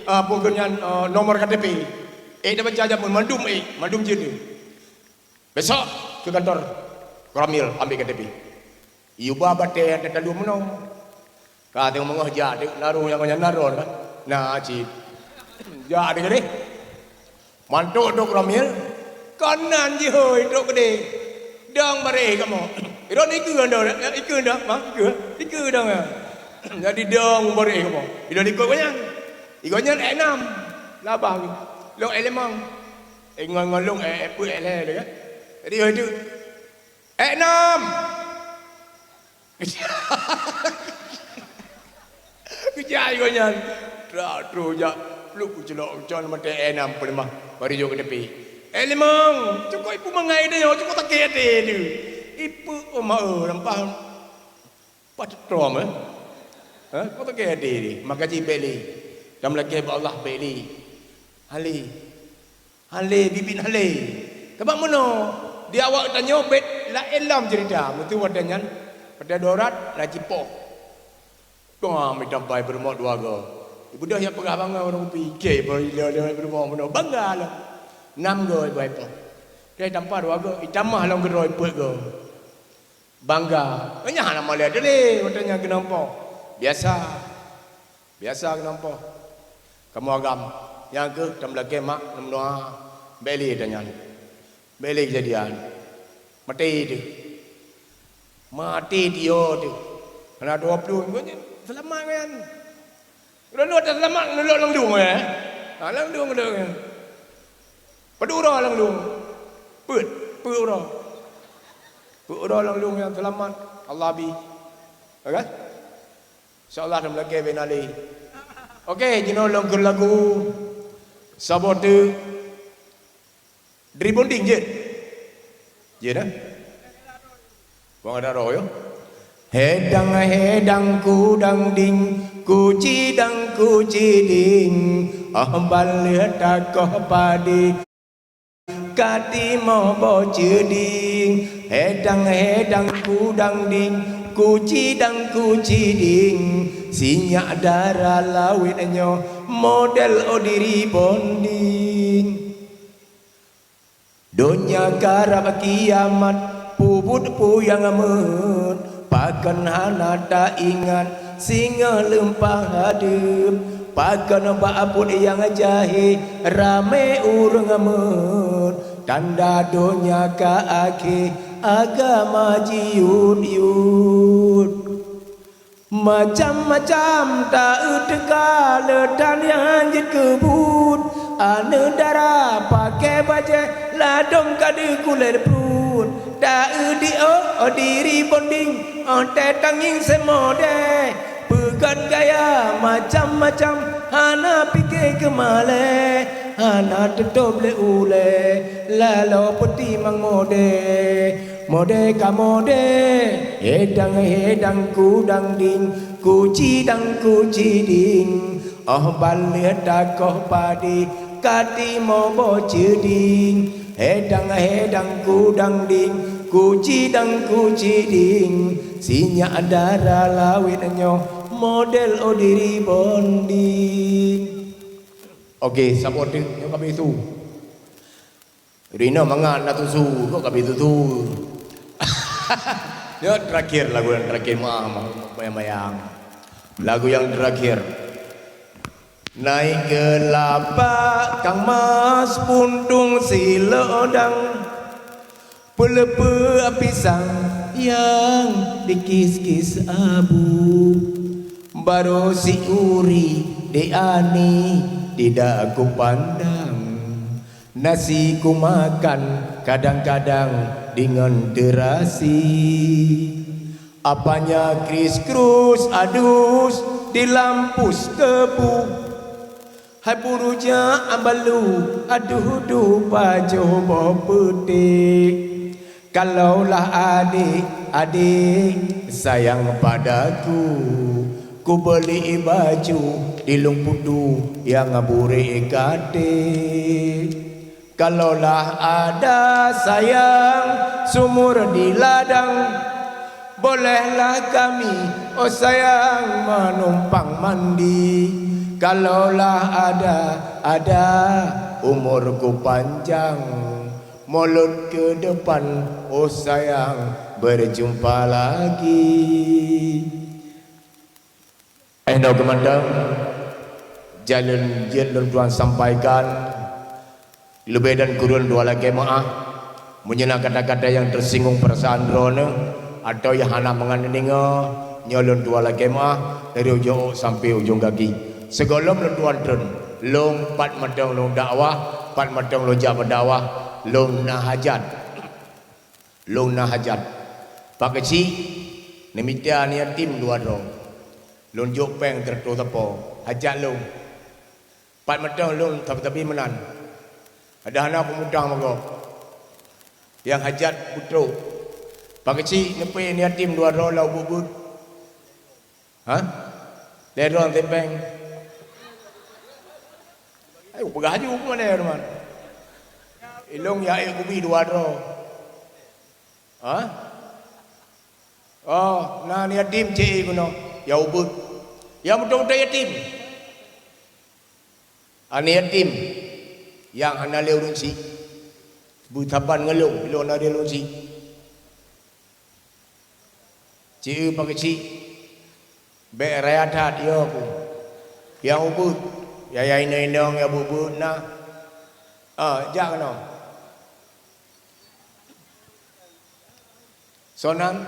ah, peue geunyan, ah, nomor K T P. Ék tabaca jameun, mandum ék, mandum jeuet. Besok ke kantor. Koramil ambek K T P. Iyuba batée nyang teutaleuem meunoe. Ka teungoh meungoh jak teuk, na roh nyang nyan na droe kan. Na cit. Jak teuk deh. Mantok dok Ramil, kon nan jihôi trok keudeh. Dong bareh kamoe. Droeneuh ikeue dong, ikeue dong, ma, ikeue, ikeue dong. Jadi dong bareh kamoe. Ilôn ikot gobnyan. Ikot nyan ék nam. Labah geuh. Lôn ék limong. Eh, ngon, ngon lôn ék, ék peuet, ék lhèe lé kan. Jadi, oh, itu. Ék nam. Geujak gobnyan. Trak, troh jak. Plup geuceulok, geucon maté ék nam peuleumah. Bari jok keu tepi. Ék limong. Cukôp ipeue mangai tanyoe, cukôp sakét até teuh. Ipeue, oh, ma, eh, lampah. Pat trom, eh? Hah? Cukôp sakét até teuh. Maka jih bèk lé. Tameulakèe bak Allah bèk lé. Halé. Halé, biet-biet halé. Sabab meunoe, di awak tanyoe bèk laén lom ceurita. Meuseu watèe nyan, watèe darurat, na jipoh. Tuha mita bai peurumoh dua goe. Ibeudôh nyang peugah bangai ureueng kupi, kèe peurumoh meunoe. Bangga lom. Nam goe ibai poh. Kèe tampa dua goe, itamah lom keudroe peuet goe. Bangga. Nyan hana malèe teuh lé, watèe nyan keunoe poh. Biasa. Biasa keunoe poh. Kamoe agam. Nyang keuh tameulakèe mak neumeudoa. Bèk lé tanyan. Bèk lé keujadian. Maté teuh. Maté teuh teuh. Hana dua ploh. Seulamat nyan. Lôn lôn seulamat, lôn lôn lam dueng, eh. Ha, lam dueng, lam dueng. Padum uroe lam dueng. Peuet, peuet uroe. Peuet uroe lam dueng nyang seulamat. Allah bi. Ya kan? Insya Allah, dalam lagèe bina lé. Okey, jinoe lôn keu lagu saboh teuk. Dari bonding jeuet. Jeuet, eh? Wang ada roh, yo. Hedang, hedang, kudang ding, kucidang, kuciding, ah, baleuh takoh padé. Ka timoh boh ceuding, hedang-hedang kudang ding, kucidang-kuciding, sinyak dara lawét nyoe model odiri bonding. Donya karab kiamat, peubuet peue nyang meuet, pakon hana taingat, singoh leumpah hadeup, pakon bak buet nyang jahé, ramé ureuëng meuet. Tanda donya ka akhé, agama jiyut-yut. Macam-macam taeu teuka le dan nyang jeuet keu buet. Aneuëk dara paké bajée, ladôm ka deuh kulét pruet. Taeu di oh, oh diri bonding, oh teutangieng seumodée. Peugét gaya macam-macam, hana pike keu malée, hana teutôb lé ulée, laloe peutimang modée. Modée ka modée, hedang-hedang kudang ding, kucidang-kuciding, oh baleueh takoh padé, ka timoh boh ceuding. Hedang-hedang kudang ding, kucidang-kuciding, sinyak dara lawét nyoe model odiri bonding. Oke, saboh teuk nyoe kabi su. Rinoe mangat na tusu, kok kabi tusu. Nyoe terakhir, lagu yang terakhir, maaf, maaf, bayang-bayang. Lagu yang terakhir. Naik kelapa kang mas, puntung silodang, peuleupeu pisang yang dikis-kis abu, baru si uri di ani tidak kupandang. Nasi kumakan kadang-kadang dengan terasi. Apanya kris-krus adus di lampus tebu. Hai buru jak balu, aduh dupa joh boh peutek. Kalaulah adik-adik sayang padaku, kubeli baju di Lung Putu yang burek katek. Kalaulah ada sayang sumur di ladang, bolehlah kami, oh sayang, menumpang mandi. Kalaulah ada, ada umurku panjang, Mulut ke depan, oh sayang, berjumpa lagi. Eh, nyoe keumandang, jalon jeuet lôn tuan sampaikan, leubeh dan kureueng dua lakée meu'ah. Meunyoe na kata-kata nyang teusinggung peurasaan droeneuh, atawa nyang hana mangat neudeungoe, nyoe lôn dua lakée meu'ah, dari ujong ôk sampoe ujong gaki. Sigohlom lôn tuan treun, lôn pat mantong lôn dakwah, pat mantong lôn jak beudakwah, lôn na hajat. Lôn na hajat. Pak Keuchik, neumita aneuk yatim dua droe. Lôn jok péng teureutôh sapo. Hajat lôn. Pat mantong lôn sabe-sabe meunan. Ada hana peumutang meugob. Nyang hajat beutôi. Pak Keuchik, neupeu aneuk yatim dua droe lam ubeuet-beuet. Ha? Lhèe droe sipéng. Ayo peugah laju peue lhèe droe. Ilôn ya ék kubi dua droe. Ha? Oh, na aneuk yatim cit keunoe. Ya ubeuet. Ya beutôi-beutôi yatim. Aneuk yatim nyang hana lé ureueng chik. Beusaban ngon lôn, lôn hana lé ureueng chik. Ci eu Pak Keuchik, bék raya that yo ku. Nyang ubeuet, ya, ya inong-inong ya beuet-beuet na. Ah, jak keunoe. Sonan.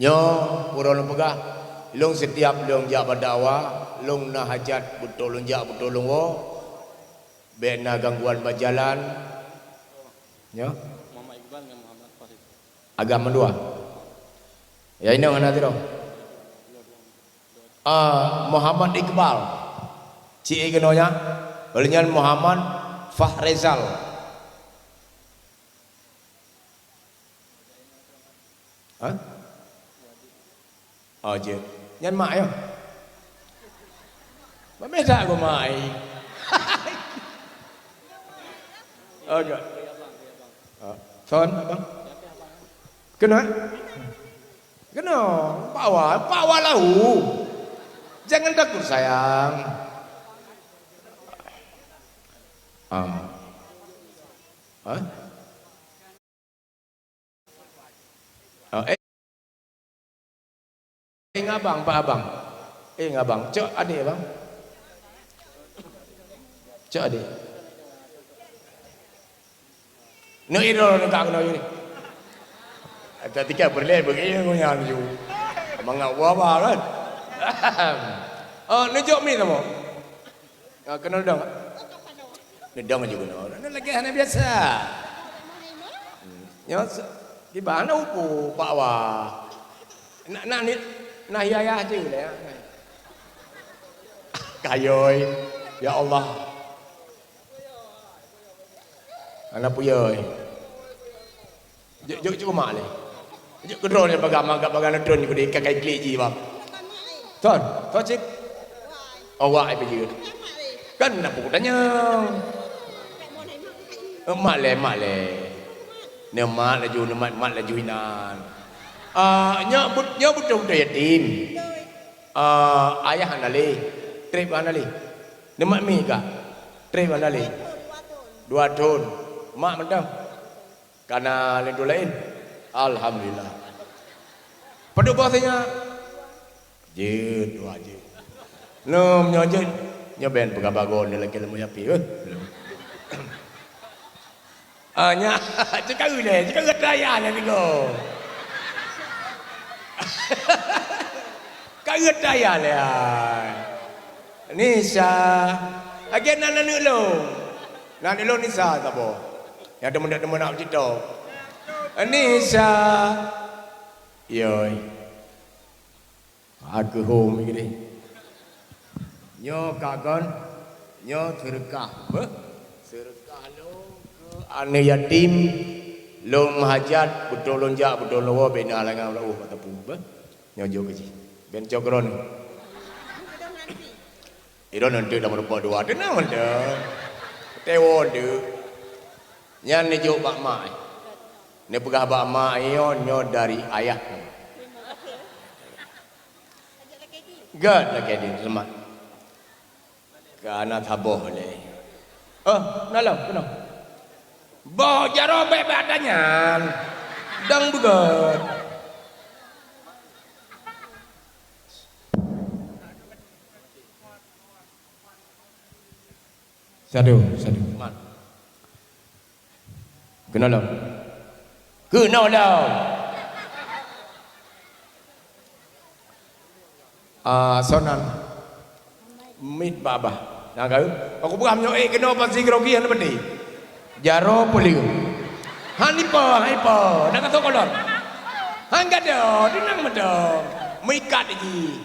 Nyoe pura lôn peugah, lôn sitiap lôn jak bak dakwah, lôn na hajat beutôi lôn jak beutôi lôn woe, bék na gangguan bak jalan. Nyoe. Agam mandua. Ya inong hana sidroe. Ah, Muhammad Iqbal. Ci keunoe nyan. Ulôn nyan Muhammad Fahrizal. Ha? Oh, jeuet. Nyan mak nyoe. Mak meh that keu mak ai. Oh, jeuet. Ah, son, abang. Keunoe? Keunoe, Pak Wa, Pak Wa lahu. Jangan takut, sayang. Ah. Ha? Oh, eh. Eh, ngabang, Pak Abang. Eh, ngabang. Cok adék, Bang. Cok adék. Neuk idol neuk keunoe ni. Ada tiga berlé bagi nyan ju. Mangat wa ba kan. Oh, neujok mi sama. Ah, keunoe dong. Neudong ju keunoe. Nyoe lagèe hana biasa. Hmm. Nyoe se-, kiban na upu bak wa. Nak, nak ni, nah yah-yah je lah. Kayoi. Ya Allah. Hana puyoi. Jok, jok, jok mak lé. Jok keudroe lé bagah mangga bagah neutron jok deh kakai klik ji bang. Ton, ton cit. Awak ai peujeuet. Kan nak pukul tanyong. Eh, mak lé, mak lé. Neumat laju, neumat mat laju inan. Ah, nyoe but-, nyoe beutôi-beutôi yatim. Ah, ayah hana lé. Trép hana lé. Neumat mi kah? Trép hana lé. Dua thon. Mak mantong. Kana lé dua laén. Alhamdulillah. Padub boh sinyak. Jeuet, dua jeuet. Lom nyoe jeuet. Nyoe ben peugah bagon ni lagèe leumo yapi, eh. Ah, nya, ceukaru lé, ceukaru atra ayah lé tigo. Karu atra ayah lé ai. Nisa, lagèe nan aneuk lôn. Nan aneuk lôn Nisa saboh. Nyang teumeunak-teumeunak cit to. Nisa. Yoi. Aku hom gini. Nyoe ka kon, nyoe seureukah, beuh. Seureukah lôn keu aneuk yatim, lôn meuhajat, beutôi lôn jak, beutôi lôn woe, bina langang lôn uh, mata pu, beuh. Nyoe jok keu jih. Ben cok droeneuh. Droeneuh teuk lam rupa dua, teunang mantong. Teuwoe teuk. Nyan neujok bak mak. Neupeugah bak mak, "Nyoe, nyoe dari ayah." Gèt lakèe di seumah. Ka na saboh lé. Oh, na lom, keunoe. Boh jaroe bèk bak tanyan. Dang beugèt. Sadu, sadu. Man. Keunoe lom. Keunoe lom. Ah, soe nan? Miet bak babah. Nyang ka, aku peugah meunyoe ék keunoe pasti grogi hana beude. Jaroe peuleueh. Han ipo, han ipo. Dak ka soe kolon. Han gadoh, deunang meudong. Meuikat jih.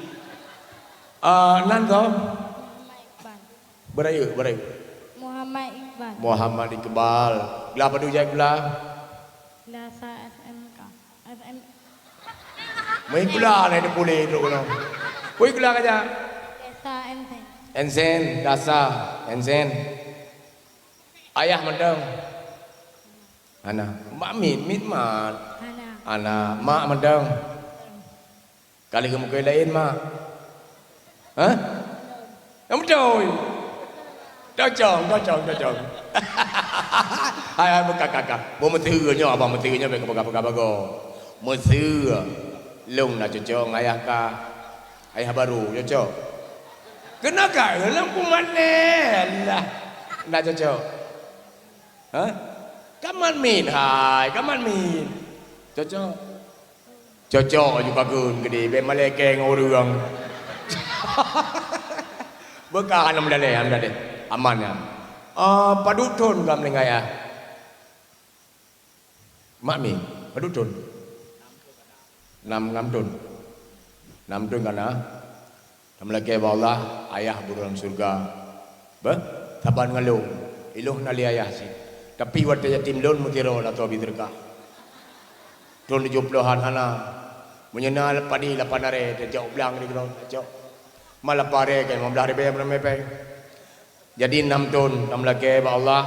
Ah, nan soe? Muhammad Iqbal. Beurayeuk, beurayeuk. Muhammad Iqbal. Muhammad Iqbal. Glah padub jai glah? Glah sa S M K. S M. Meuikula na itu pulih trok keunoe. Kui gula ka jak? Desa Ensen. Ensen, dasa, Ensen. Ayah mantong? Hana. Mak mit, mit mat? Hana. Hana. Mak mantong? Ka lheueh meukeue laén, mak? Hah? Nyang beutôi. Cocong, cocong, cocong. Hai, hai, beuka, ka, ka. Beu meuteue nyoe, abang meuteue nyoe, bèk peugah-peugah bagoe. Meuteue. Lôn na cocok ngon ayah ka. Ayah baru, cocok. Keunoe ka, lôn peumalèe lah. Na cocok. Hah? Ka mat mit, hai, ka mat mit. Cocok. Cocok aju kakheun keudeh, bèk malèe kèe ngon ureueng. Beuka hana meudalèe, hana meudalèe. Aman nyan. Ah, padub thon ka meuninggai, ah? Mak mi, padub thon? Nam, nam thon. Nam thon ka na. Tameulakèe bak Allah, ayah beuet lam syeuruga. Beuh, saban ngon lôn. Ilôn hana lé ayah cit. Tapi watèe yatim lôn meusidroe lam tobi teureukah. Thon tujoh plohan hana. Meunyoe na padi lapan arè, tacok blang di keudroe, tacok. Ma lapan arè kan, lima blah ribèe meureume pèng. Jadi, nam thon tameulakèe bak Allah,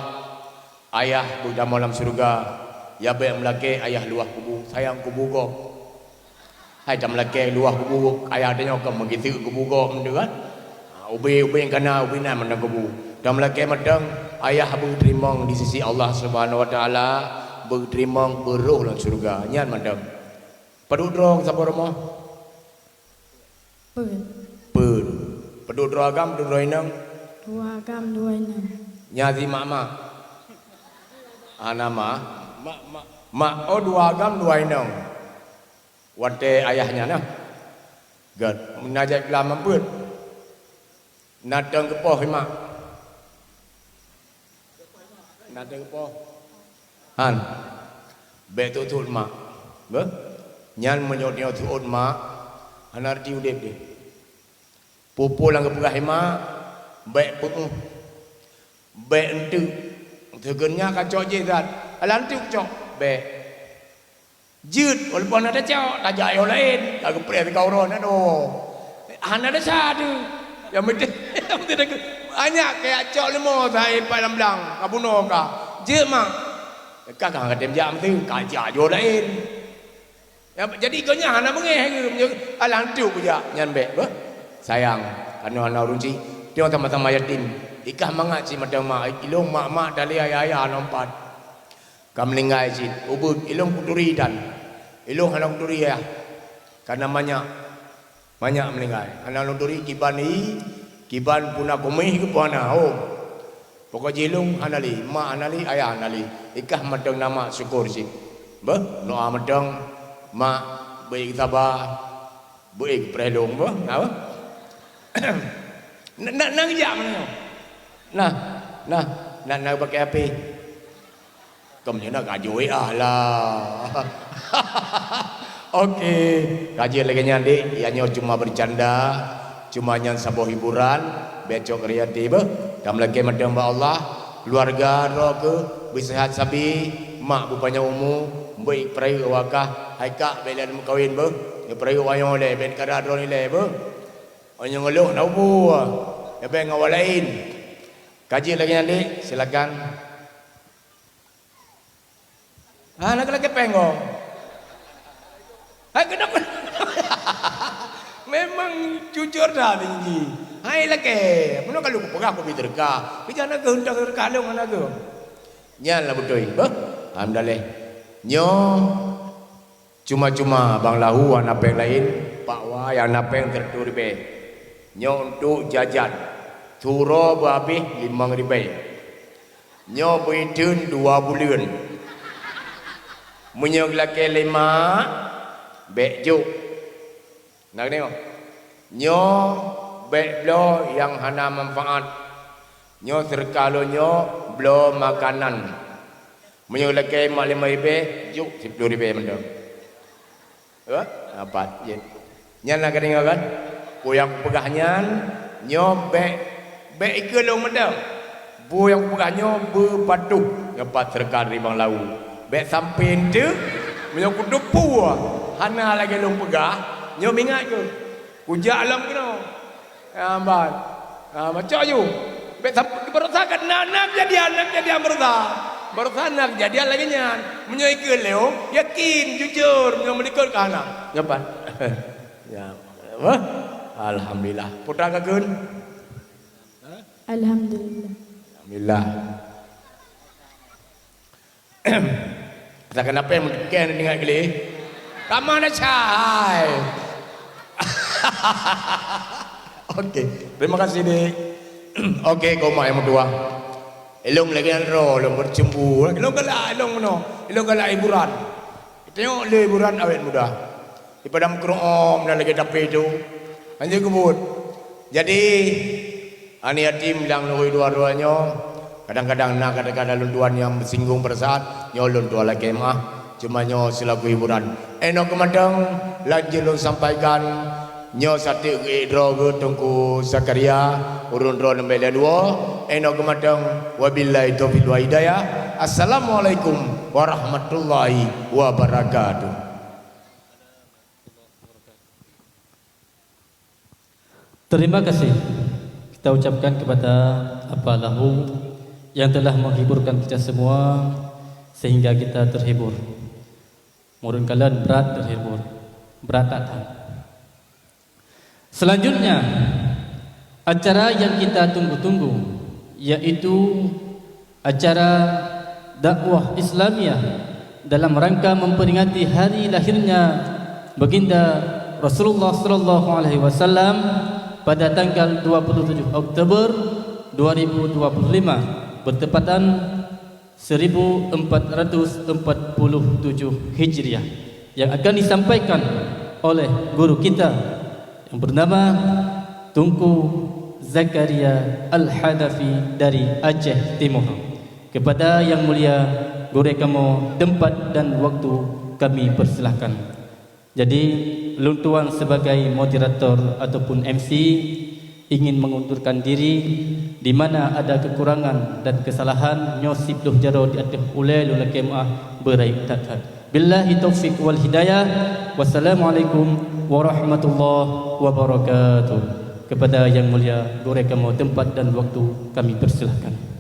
ayah beutamong lam syeuruga, ya bèk meulakèe ayah luwah kubu, sayang kubu gob. Hai tameulakèe luwah kubu ayah tanyoe ka meugiseuk kubu gob meunan kan? Ha, ubé-ubé nyang ka na, ubé na mantong kubu. Tameulakèe mantong ayah beuteurimong di sisi Allah Subhanahu wa Taala, beuteurimong beuroh lam syeuruga. Nyan mantong. Padub droe saboh rumoh? Peuet. Peuet. Padub droe agam, padub droe inong? Dua agam, dua inong. Nyan si mak-mak. Hana mak. Mak, mak. Mak, oh, dua agam, dua inong. Watèe ayah nyan na. Gèt. Na jak geulam peuet. Na teueng keupoh i mak. Na teueng keupoh. Han. Bèk teuôt-teuôt mak. Beuh. Nyan meunyoe teuôt mak, hana arti udép jih. Peue-peue nyang geupeugah i mak, bèk peuéh. Bèk eunteuk. Teukeun nyan ka cok jih that. Alah eunteuk cok. Bèk. Jeuet, walaupun hana tacok, tajak yoh laén, ka geupreh teuka uroe nyan, oh. Hana desya teuh. Nyang penting, nyang penting dah ke-, banyak kajak cok leumo sabe pat lam blang, ka bunoe ka. Jeuet, mak. Ka, ka, ka tem jak meuteun, ka jak yoh laén. Ya, jadi, gobnyan hana beungèh lagèe, alah, eunteuk kujak, nyan bèk, beuh. Sayang, kanoe hana ureueng chik. Tanyoe sama-sama yatim. Ikah mangat cit mantong mak, ilôn mak-mak, talé ayah-ayah, hana umpat. Ka meuninggai cit, ubeuet, ilôn kuturi tan. Ilôn hana kuturi ayah. Kareuna manyak, manyak meuninggai. Hana lôn turi kiban i, kiban puna kuméh keu puna, oh. Pokok jih ilôn hana lé, mak hana lé, ayah hana lé. Ikah mantong na mak syukur cit. Beuh, doa mantong, mak beuék saba, beuék preh lôn, beuh, na beuh. Na, na, na geujak meunoe. Nah, nah, na, na pakai H P. Ka meunyoe na ka jeuet ah lah. Oke, ka jeuet lagèe nyan dek, ya nyoe cuma bercanda, cuma nyan saboh hiburan, bèk cok keu até beuh. Tameulakèe mantong bak Allah, keuluwarga droe keuh beusehat sabe, mak beupanyang umu, beuék peurayeuk wakah, hai kak bèk lé meukawen beuh, neupeurayeuk wayong lé, bèk neukada droeneuh lé beuh. Onyong ulôn na umu, ya bèk ngon awak laén. Ka jeuet lagèe nyan dek, silakan. Ha, na keuneuk kepeng ko. Hai, keuneuk. Memang jujur dah tinggi. Hai lakée, meunoe ka lôn peugah keubi teureukah. Keujan na geuh, teureukah lôn hana geuh. Nyan lah beutôi. Beuh, alhamdulillah. Nyoe cuma-cuma bang lahu hana péng laén, pak wa nyang na péng sireutoh ribée. Nyoe untuk jajan. Suro beuhabéh limong ribée. Nyoe beuiteun dua buleuen. Meunyoe lakée lé mak, bék jok. Na deungoe? Nyoe bék bloe nyang hana manfaat. Nyoe seureukah lôn nyoe bloe makanan. Meunyoe lakée mak limong ribée, jok siploh ribée mantong. Hah? Apat, jeuet. Nyan na deungoe kan? Peue nyang kupeugah nyan, nyoe bék, bék ikeue lôn mantong. Peue nyang kupeugah nyoe beupatuh ngon pat seureukah dari bang lahu. Bék sampoe enteuk, meunyoe kuteupeu hana lagée lôn peugah, nyoe meuingat keuh. Kujak lom keunoe. Ah, ban. Ah, macok aju. Bék sampoe baroesa kan na, na keujadian, na keujadian baroesa. Baroesa na keujadian lagée nyan. Meunyoe ikeue lôn, yakin, jujur, meunyoe meulikot ka hana. Nyoe pat. Ya. Wah. Alhamdulillah. Putra kakun. Alhamdulillah. Alhamdulillah. Asa kenapa yang mungkin ingat geli? Kama na cai. Okey, terima kasih, Dik. Okey, koma yang meutuah. Ilong lagi yang ro, ilong bercembu. Ilong galak, ilong meno. Ilong galak hiburan. Tengok le hiburan awet muda. Di padang keroom dan lagi tapi tu. Hanya kebut. Jadi, Aneuk yatim nyang lôn dua-dua nyoe, kadang-kadang na kadang-kadang lôn tuan nyang meusinggung peurasaan, nyoe lôn tuan lakée meuah, cuma nyoe seulaku hiburan. Inoe keumatang, laju lôn sampaikan, nyoe sateuk geuék droe geuh Teungku Zakaria, ureuëng droe neumbée lé dua, inoe keumatang, wabillahi taufiq wal hidayah. Assalamualaikum warahmatullahi wabarakatuh. Terima kasih kita ucapkan kepada Apa Lahu yang telah menghiburkan kita semua sehingga kita terhibur. Murun kalian berat terhibur, berat tak tahan. Selanjutnya, acara yang kita tunggu-tunggu, yaitu acara dakwah Islamiyah dalam rangka memperingati hari lahirnya Baginda Rasulullah sallallahu alaihi wasallam pada tanggal dua puluh tujuh Oktober dua ribu dua puluh lima, bertepatan seribu empat ratus empat puluh tujuh Hijriah, yang akan disampaikan oleh guru kita yang bernama Teungku Zakaria Al-Hanafi dari Aceh Timur. Kepada Yang Mulia Gurée kamoe, tempat dan waktu kami persilahkan. Jadi, lôn tuan sebagai moderator ataupun M C ingin mengundurkan diri, di mana ada kekurangan dan kesalahan, nyoe siploh jaroe di ateueh ulée lôn lakée meuah beurayeuk that-that. Billahi taufiq wal hidayah. Wassalamualaikum warahmatullahi wabarakatuh. Kepada Yang Mulia Gurée kamoe, tempat dan waktu kami persilahkan.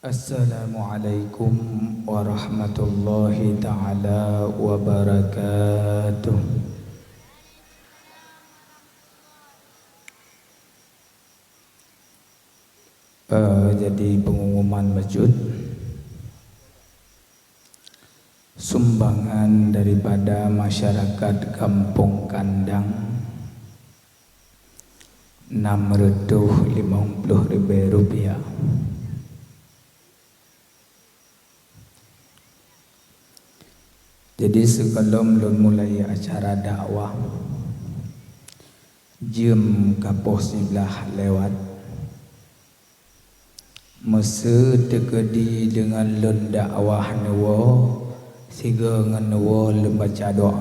Assalamualaikum warahmatullahi taala wabarakatuh. Eh, jadi pengumuman bacut. Sumbangan daripada masyarakat Gampông Kandang, enam reutôh limong ploh ribée rupiah. Jadi, sigohlom lôn mulai acara dakwah, Jeuem ka poh siblaih lewat. Meuseu teukeudi deungon lôn dakwah neuwoe sigoe ngon neuwoe lôn baca doa.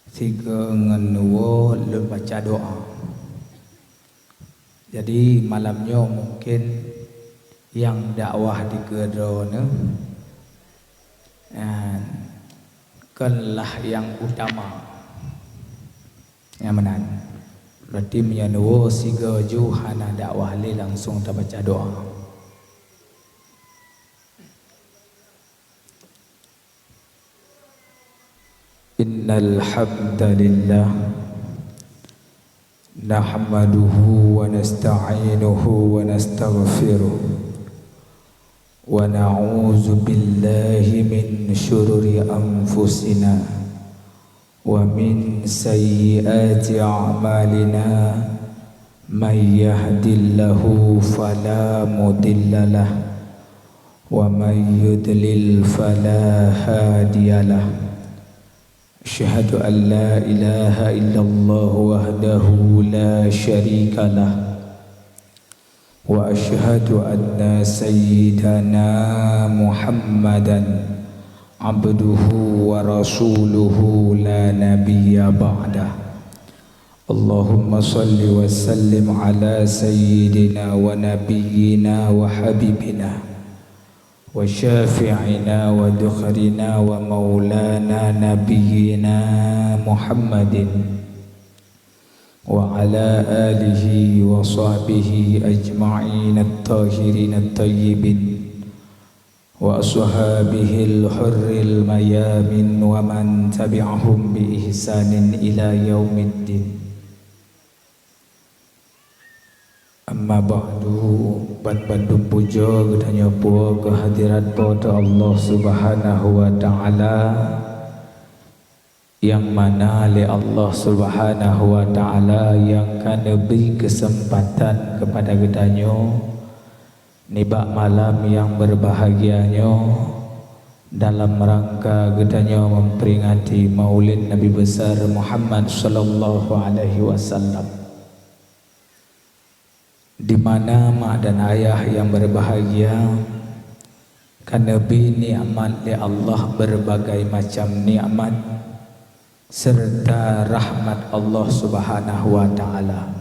Sigoe ngon neuwoe lôn baca doa. Jadi, malam nyoe mungken nyang dakwah dikeue droeneuh, eh, kon lah nyang utama. Nyang meunan. Berarti meunyoe neuwoe sigoe ju hana dakwah lé, langsong tabaca doa. Innal hamdalillah, nahmaduhu wa nasta'inuhu wa nastaghfiruh, wa na'udzu billahi min syururi anfusina wa min sayyiati a'malina. May yahdillahu fala mudhillalah, wa may yudlil fala hadiyalah. Asyhadu an la ilaha illallah wahdahu la syarikalah, wa asyhadu anna sayyidana Muhammadan abduhu wa rasuluhu la nabiyya ba'dah. Allahumma shalli wa sallim ala sayyidina wa nabiyyina wa habibina wa syafi'ina wa dhukhrina wa maulana nabiyyina Muhammadin wa ala alihi wa sahbihi ajma'in at-tahirin at-tayyibin wa ashabihil hurril mayamin wa man tabi'ahum bi ihsanin ila yaumiddin. Amma ba'du, ban bandum pujoe geutanyoe puwoe keu hadirat Po teu Allah Subhanahu wa Ta'ala, nyang mana lé Allah Subhanahu wa Ta'ala nyang ka neubri keuseumpatan keupada geutanyoe nibak malam nyang beubahgia nyoe dalam rangka geutanyoe memperingati Maulid Nabi Besar Muhammad sallallahu alaihi wasallam. Di mana mak dan ayah nyang beubahgia ka neubri nikmat lé Allah, beureubagai macam nikmat, seureuta rahmat Allah Subhanahu wa Ta'ala.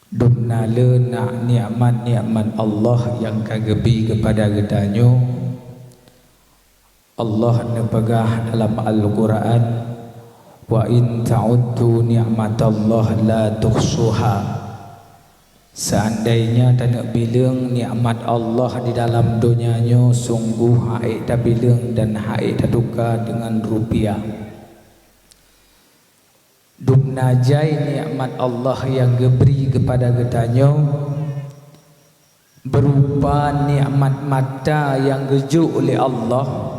Dumna le na nikmat-nikmat Allah nyang ka geubri keupada geutanyoe, Allah neupeugah dalam Al-Qur'an, "Wa in ta'uddu ni'matallahi la tuhsuha." Seandainya taneuk bileueng nikmat Allah di dalam donya nyoe, sungguh hana ék tabileueng dan hana ék tatuka deungon rupiah. Dumna jai nikmat Allah nyang geubri keupada geutanyoe, beurupa nikmat mata nyang geujok lé Allah.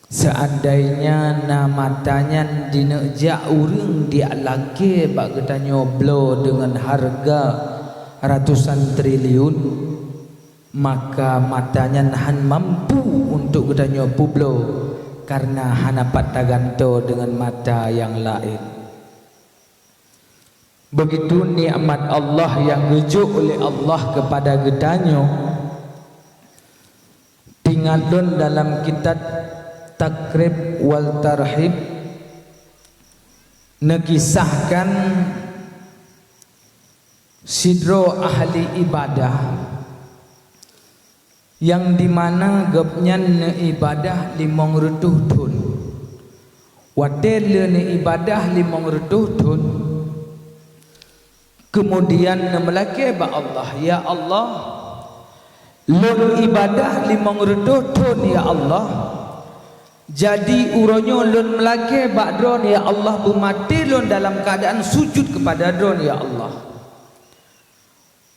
Seandainya na mata nyan dineuk jak ureuëng diak lakée bak geutanyoe bloe deungon hareuga ratusan triliun, maka mata nyan hán mampu untuk geutanyoe peubloe, kareuna hana pat tagantoe deungon mata nyang laén. Begitu nikmat Allah nyang geujok lé Allah keupada geutanyoe. Ingat lôn dalam kitab Taqrib wal Tarhib neukisahkan sidroe ahli ibadah, nyang dimana gobnyan neuibadah limong reutôh thon. Watée lé neuibadah limong reutôh thon, keumudian neumeulakée bak Allah, "Ya Allah, lôn ibadah limong reutôh thon, ya Allah. Jadi, uroe nyoe lôn meulakée bak Droeneuh, ya Allah, beumaté lôn dalam keuadaan sujut keupada Droeneuh, ya Allah."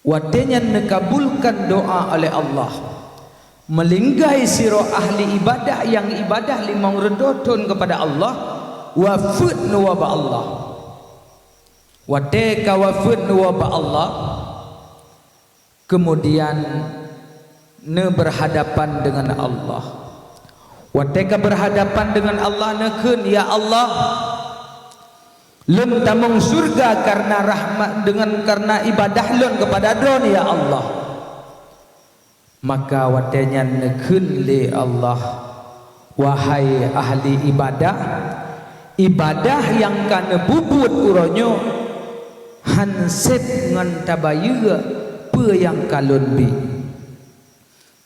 Watée nyan neukabulkan doa oleh Allah. Meulinggai sidroe ahli ibadah nyang ibadah limong reutôh thon keupada Allah, wafeuet neuwoe bak Allah. Watée ka wafeuet neuwoe bak Allah, keumudian neubeurhadapan deungon Allah. Watée ka beurhadapan deungon Allah, neukheun, "Ya Allah, Lôn tamong syeuruga kareuna rahmat, deungon kareuna ibadah lôn keupada Droeneuh, ya Allah. Maka watée nyan neukheun lé Allah, "Wahai ahli ibadah, ibadah nyang ka neupeubuet uroe nyoe hán seb ngon tabayeue peue nyang ka lôn bi."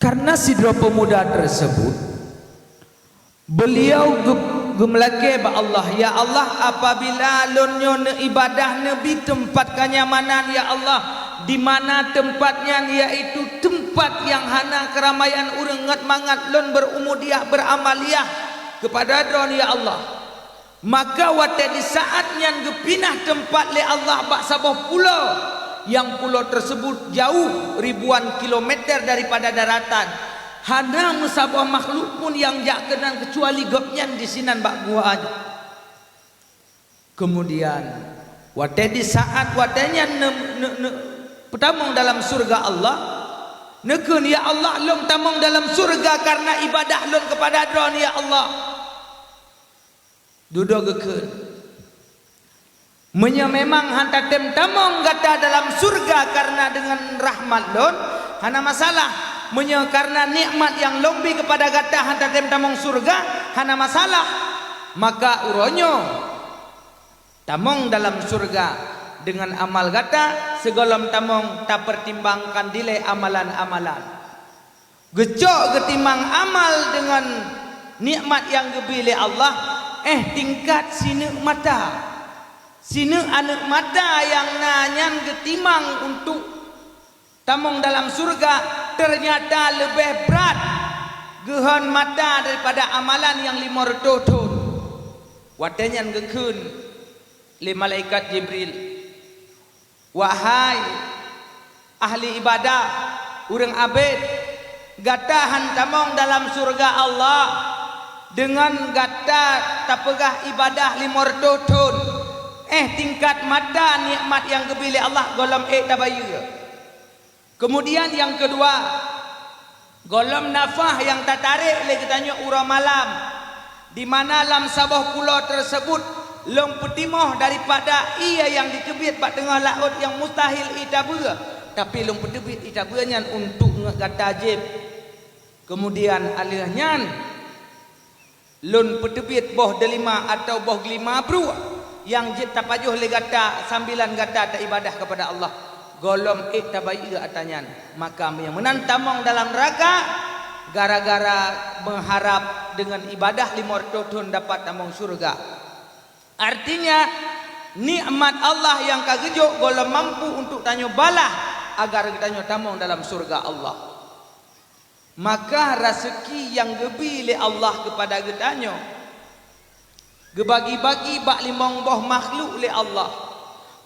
Kareuna sidroe peumuda teuseubut, beuliau geu-, geumeulakée bak Allah, "Ya Allah, apabila lôn nyoe neuibadah neubi teumpat kanyamanan, ya Allah, di mana teumpat nyan, yaitu teumpat nyang hana keuramaian ureuëng, ngat mangat lôn beurumudiah, beuramaliah keupada Droeneuh, ya Allah." Maka watée di saát nyan geupinah teumpat lé Allah bak saboh pulo, nyang pulo teuseubut jauh ribuan kilometer daripada daratan. Hana meusaboh makhluk pun nyang jak keunan keucuali gobnyan disinan bak guha nyan. Keumudian, watée di saát watée nyan ne-, ne-, ne-, peutamong dalam syeuruga Allah, neukheun, "Ya Allah, lôn tamong dalam syeuruga kareuna ibadah lôn keupada Droeneuh, ya Allah." Dudoe geukheun, "Meunyoe memang hán tatem tamong gata dalam syeuruga kareuna deungon rahmat lôn, hana masalah. Meunyoe kareuna nikmat nyang lôn bi keupada gata hán tatem tamong syeuruga, hana masalah. Maka uroe nyoe tamong dalam syeuruga deungon amal gata, sigohlom tamong tapeurtimbangkan dilée amalan-amalan." Geucok geutimang amal deungon nikmat nyang geubi lé Allah, éh tingkat sineuk mata. Sineuk aneuëk mata nyang na nyan geutimang untuk tamong dalam syeuruga, teunyata leubeh brat geuhon mata daripada amalan nyang limong reutôh thon. Watée nyan geukheun lé malaikat Jibril, "Wahai ahli ibadah, ureuëng abét, gata hán tamong dalam syeuruga Allah deungon gata tapeugah ibadah limong reutôh thon. Éh tingkat mata nikmat nyang geubi lé Allah gohlom ék tabayeue." Keumudian nyang keudua, gohlom nafah nyang tatarek lé geutanyoe uroe malam, di mana lam saboh pulo teuseubut lôn peutimoh daripada ié nyang jiteubiet bak teungoh laôt nyang mustahil ié tabeue, tapi lôn peuteubiet ié tabeue nyan untuk ngon gata jieb. Keumudian, a lheueh nyan, lôn peuteubiet boh deulima atawa boh geulima bruek nyang jeuet tapajoh lé gata sambilan gata taibadah keupada Allah, gohlom ék tabayeue atra nyan. Maka meunyoe meunan tamong dalam neuraka gara-gara meuharab deungon ibadah limong reutôh thon dapat tamong syeuruga. Artinya, nikmat Allah nyang ka geujok gohlom mampu untuk tanyoe balah agar geutanyoe tamong dalam syeuruga Allah. Maka raseuki nyang geubi lé Allah keupada geutanyoe geubagi-bagi bak limong boh makhluk lé Allah.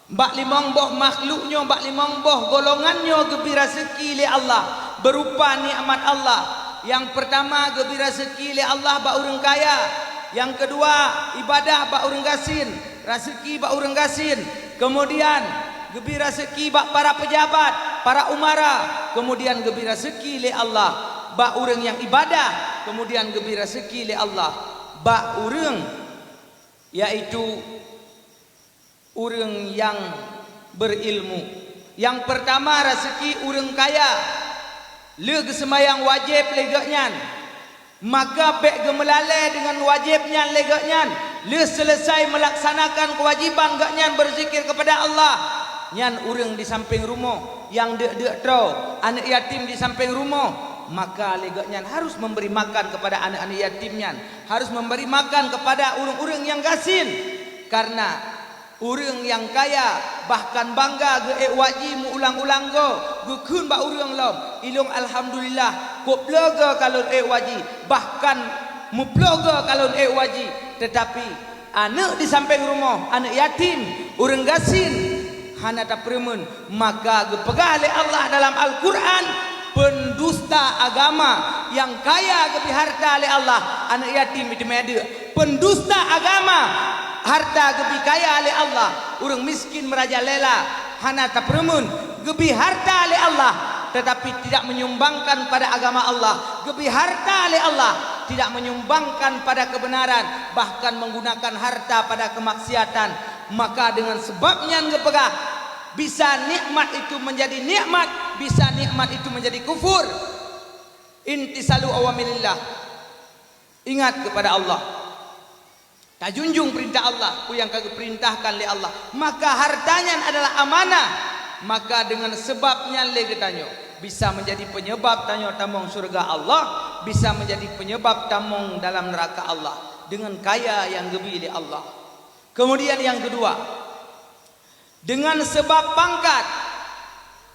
Bak limong boh makhluk nyoe, bak limong boh golongan nyoe geubi raseuki lé Allah beurupa nikmat Allah. Nyang peurtama geubi raseuki lé Allah bak ureuëng kaya, nyang keudua ibadah bak ureuëng gasien, raseuki bak ureuëng gasien, keumudian geubi raseuki bak para peujabat, para umara, keumudian geubi raseuki lé Allah bak ureuëng nyang ibadah, keumudian geubi raseuki lé Allah bak ureuëng, yaitu ureuëng nyang beurilmu. Nyang peurtama raseuki ureuëng kaya, lheueh geuseumayang wajéb lé geuhnyan, maka bék geumeulalée deungon wajéb nyan lé geuhnyan. Lheueh seuleusai meulaksanakan keuwajiban geuhnyan beuzikir keupada Allah, nyan ureuëng di sampéng rumoh nyang deuk-deuk troe, aneuëk yatim di sampéng rumoh, maka lé geuhnyan harus memberi makan kepada aneuëk-aneuëk yatim nyan, harus memberi makan kepada ureuëng-ureuëng nyang gasien. Kareuna ureuëng nyang kaya bahkan bangga geuék waji meuulang-ulang goe, geukheun bak ureuëng lom, "Ilong alhamdulillah, kok bloe goe ka lôn ék waji, bahkan meuploh goe ka lôn ék waji." Teutapi aneuëk di sampéng rumoh, aneuëk yatim, ureuëng gasien, hana tapeureumeun, maka geupeugah lé Allah dalam Al-Qur'an, "Peundusta agama nyang kaya geubri harta lé Allah, aneuëk yatim jiteumé deuk." Peundusta agama, harta geubri kaya lé Allah, ureuëng miskin meurajalela, hana tapeureumeun, geubri harta lé Allah, tetapi tidak menyumbangkan pada agama Allah, geubri harta lé Allah, tidak menyumbangkan pada kebenaran, bahkan menggunakan harta pada kemaksiatan. Maka dengan sebab nyan geupeugah, bisa nikmat itu menjadi nikmat, bisa nikmat itu menjadi kufur. Imtitsalu awamirillah. Ingat kepada Allah. Tajunjung perintah Allah, peue nyang ka geupeurintahkan lé Allah. Maka harta nyan adalah amanah. Maka dengan sebab nyan lé geutanyoe bisa menjadi penyebab tanyoe tamong syurga Allah, bisa menjadi penyebab tamong dalam neraka Allah dengan kaya nyang geubi lé Allah. Kemudian yang kedua, dengan sebab pangkat,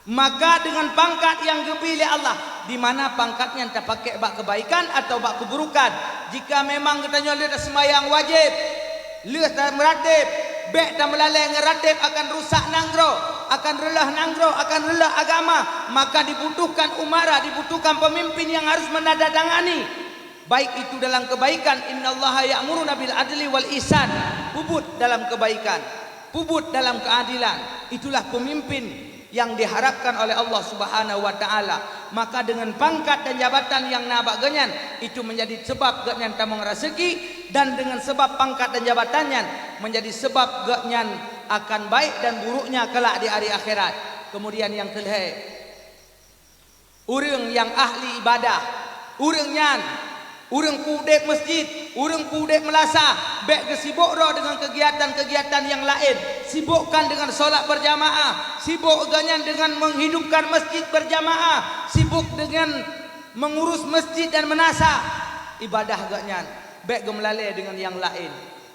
maka dengan pangkat nyang geubi lé Allah, di mana pangkat nyan tapakék bak kebaikan atawa bak keuburukan. Jika memang geutanyoe lheueh taseumayang wajéb, lheueh tameuratéb, bék tameulalée ngon ratéb, akan rusak nanggroe, akan reuloh nanggroe, akan reuloh agama, maka dibutuhkan umara, dibutuhkan pemimpin yang harus menandatangani. Baik itu dalam kebaikan, "Innallaha ya'muruna bil adli wal ihsan", peubuet dalam kebaikan, peubuet dalam keadilan. Itulah pemimpin yang diharapkan oleh Allah Subhanahu wa Ta'ala. Maka dengan pangkat dan jabatan yang na bak geuhnyan, itu menjadi sebab geuhnyan tamong raseuki, dan dengan sebab pangkat dan jabatan nyan menjadi sebab geuhnyan akan baik dan buruknya kelak di hari akhirat. Kemudian yang kelhée, ureuëng nyang ahli ibadah, ureuëng nyan, ureuëng peudeb masjid, ureuëng peudeb meulasah, bék geusibok droe deungon keugiatan-keugiatan nyang laén. Sibokkan deungon salat berjamaah, sibok geuhnyan deungon menghidupkan masjid berjamaah, sibok deungon mengurus masjid dan meunasah. Ibadah geuhnyan bék geumeulalée deungon nyang laén.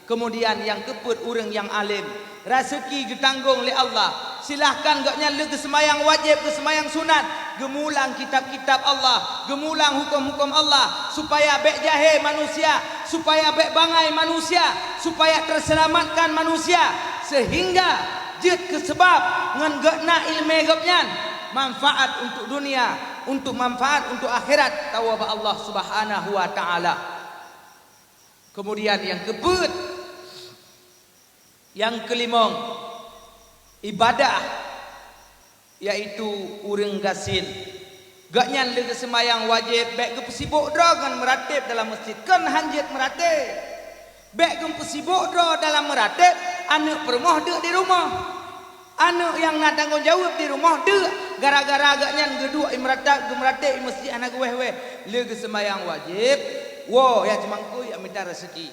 Keumudian nyang keupeuet ureuëng nyang além, raseuki geutanggong lé Allah. Silahkan gobnyan lheueh geuseumayang wajéb, geuseumayang sunat, geumulang kitab-kitab Allah, geumulang huköm-huköm Allah, supaya bék jahé manusia, supaya bék bangai manusia, supaya teuseulamatkan manusia, seuhingga jeuet keu seubab ngon gobnyan ileumé gobnyan manfaat untuk dunia, untuk manfaat untuk akhirat, tawoe bak Allah Subhanahu wa Ta'ala. Keumudian nyang keupeuet, nyang keulimong, ibadah, yaitu ureuëng gasien. Gobnyan lheueh geuseumayang wajéb bék geupeusibok droe ngon meuratéb dalam masjid, kon hán jeuet meuratéb. Bék geupeusibok droe dalam meuratéb, aneuëk peurumoh deuk di rumoh. Aneuëk nyang na tanggong jaweueb di rumoh deuk, gara-gara gobnyan geuduek i meurata-, geumeuratéb i masjid hana geuwéh-wéh. Lheueh geuseumayang wajéb, woe jak ceumangkôi jak mita raseuki.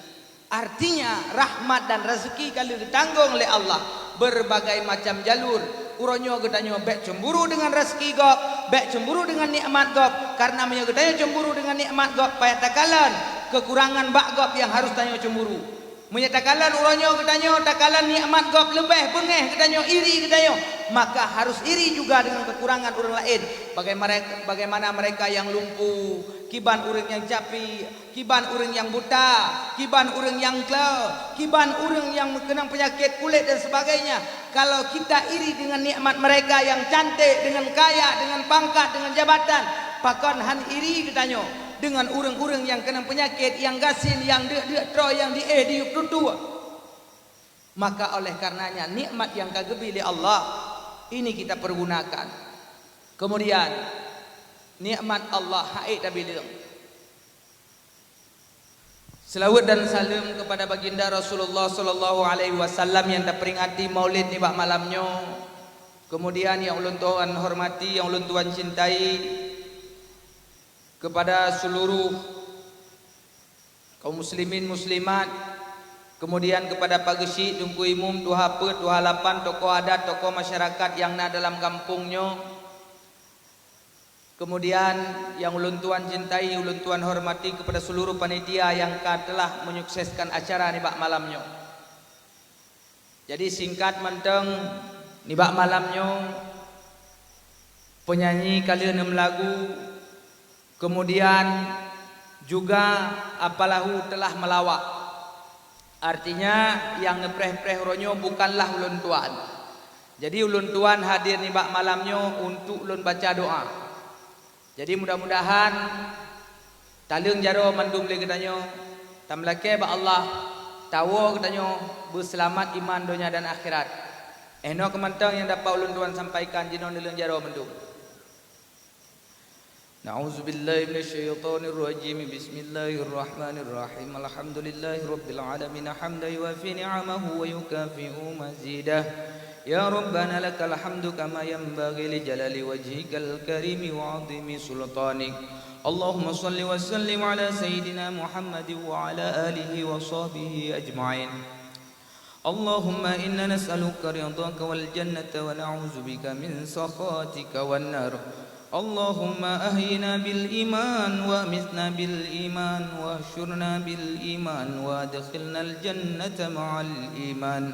Artinya, rahmat dan raseuki ka lheueh geutanggong lé Allah berbagai macam jalur. Uroe nyoe geutanyoe bék cemburu deungon raseuki gob, bék cemburu deungon nikmat gob, kareuna meunyoe geutanyoe cemburu deungon nikmat gob, payah takalon keukurangan bak gob nyang harôh tanyoe cemburu. Meunyoe takalon uroe nyoe geutanyoe, takalon nikmat gob leubeh beungéh geutanyoe, iri geutanyoe, maka harôh iri juga deungon keukurangan ureuëng laén. Bagai merek-, bagaimana mereka yang lumpuh, kiban ureuëng nyang capi, kiban ureuëng nyang buta, kiban ureuëng nyang klo, kiban ureuëng nyang meukeunong peunyakét kulét dan sebagainya. Kalau kita iri deungon nikmat mereka yang cantik, deungon kaya, deungon pangkat, deungon jabatan, pakon hán iri geutanyoe deungon ureuëng-ureuëng nyang keunong peunyakét, nyang gasien, nyang deuk-deuk troe, nyang diéh diyueb tutue? Maka oleh karenanya nikmat nyang ka geubi lé Allah ini kita pergunakan. Kemudian nikmat Allah han ék tabileueng. Seulaweuet dan saleuem keupada Baginda Rasulullah sallallahu alaihi wasallam nyang taperingati Maulid nibak malam nyoe. Kemudian nyang ulôn tuan hormati, nyang ulôn tuan cintai, keupada seuluruh kaum muslimin muslimat, kemudian keupada Pak Geuchik, Teungku Imum, Tuha Peuet, Tuha Lapan, tokoh adat, tokoh masyarakat nyang na dalam gampông nyoe. Kemudian nyang ulôn tuan cintai, ulôn tuan hormati keupada seuluruh panitia nyang ka teulah menyukseskan acara nibak malam nyoe. Jadi singkat mantong, nibak malam nyoe, peunyanyi ka lheueh neumeulagu, kemudian juga apalahu teulah meulawak. Artinya, nyang neupreh-preh uroe nyoe bukanlah ulôn tuan. Jadi ulôn tuan hadir nibak malam nyoe untuk lôn baca doa. Jadi mudah-mudahan taleueng jaroe mandum lé geutanyoe, tameulakée bak Allah, tawoe geutanyoe beuseulamat iman donya dan akhirat. Éh, nyoe keuh mantong nyang dapat ulôn tuan sampaikan, jinoe neuleueng jaroe mandum. أعوذ بالله من الشيطان الرجيم. بسم الله الرحمن الرحيم. الحمد لله رب العالمين، حمدا يوافي نعمه ويكافئ مزيده. يا ربنا لك الحمد كما ينبغي لجلال وجهك الكريم وعظيم سلطانك. اللهم صل وسلم على سيدنا محمد وعلى آله وصحبه أجمعين. اللهم إنا نسألك رضاك والجنة ونعوذ بك من سخطك والنار. اللهم أحينا بالإيمان وأمتنا بالإيمان واحشرنا بالإيمان وأدخلنا الجنة مع الإيمان.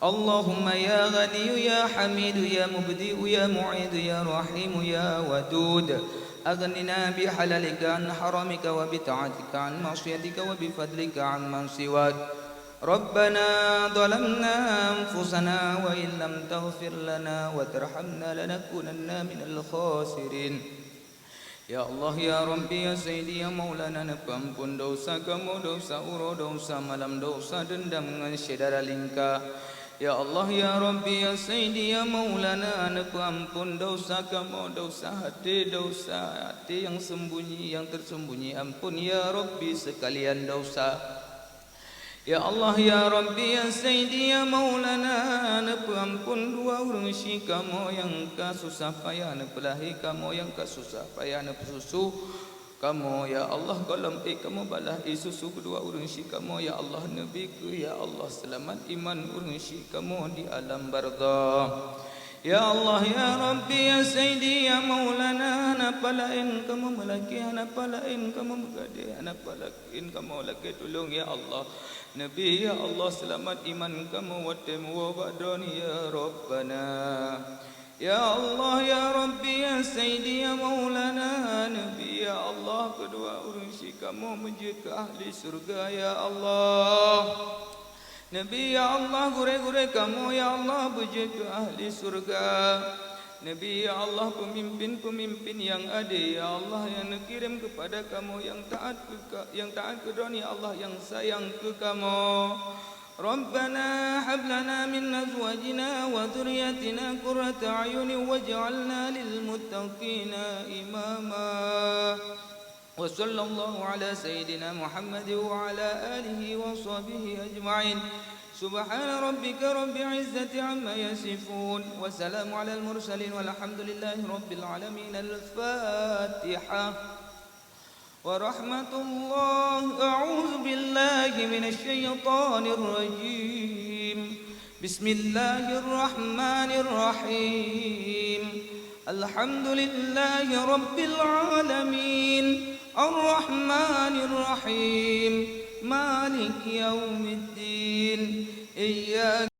اللهم يا غني يا حميد يا مبدئ يا معيد يا رحيم يا ودود، أغننا بحلالك عن حرامك وبطاعتك عن معصيتك وبفضلك عمن سواك. ربنا ظلمنا أنفسنا وإن لم تغفر لنا وترحمنا لنكونن من الخاسرين. Ya Allah, ya Rabbi, ya Sayyidi, ya Maulana, neupeuamphon desya kamoe, desya uroe, desya malam, desya deundam ngon syedara lingka. Ya Allah, ya Rabbi, ya Sayyidi, ya Maulana, neupeuamphon desya kamoe, desya até, desya até nyang seumbunyi, nyang teurseumbunyi. Amphon, ya Rabbi, seukalian desya. Ya Allah, ya Rabbi, ya Sayyidi, ya Maulana, neupeuamphon dua ureuëng sie kamoe nyang ka susah payah neupeulahé kamoe, nyang ka susah payah neupeususu kamoe. Ya Allah, gohlom ék kamoe balaih susu keudua ureuëng sie kamoe. Ya Allah, neubi kheueh, ya Allah, seulamat iman ureuëng sie kamoe di alam barzakh. Ya Allah, ya Rabbi, ya Sayyidi, ya Maulana, hana palaén kamoe meulakée, hana palaén kamoe meugadée, hana palaén kamoe lakée tulông, ya Allah. Neubi, ya Allah, seulamat iman kamoe watée meuwoe bak droeneuh, ya Rabbana. Ya Allah, ya Rabbi, ya Sayyidi, ya Maulana, neubi, ya Allah, keudua ureuëng sie kamoe meujeuet keu ahli syeuruga, ya Allah. Neubi, ya Allah, gurée-gurée kamoe, ya Allah, beujeuet keu ahli syeuruga. Neubi, ya Allah, peumimpén-peumimpén nyang adé, ya Allah, nyang neukirém keupada kamoe nyang taát keu ka-, nyang taát keu Droeneuh, ya Allah, nyang sayang keu kamoe. Rabbana hab lana min azwajina wa dzurriyyatina qurrata a'yunin waj'alna lil muttaqina imama. وصلى الله على سيدنا محمد وعلى آله وصحبه أجمعين. سبحان ربك رب العزة عما يصفون، وسلام على المرسلين، والحمد لله رب العالمين. الفاتحة. ورحمة الله. أعوذ بالله من الشيطان الرجيم. بسم الله الرحمن الرحيم. الحمد لله رب العالمين. الرحمن الرحيم. مالك يوم الدين. إياك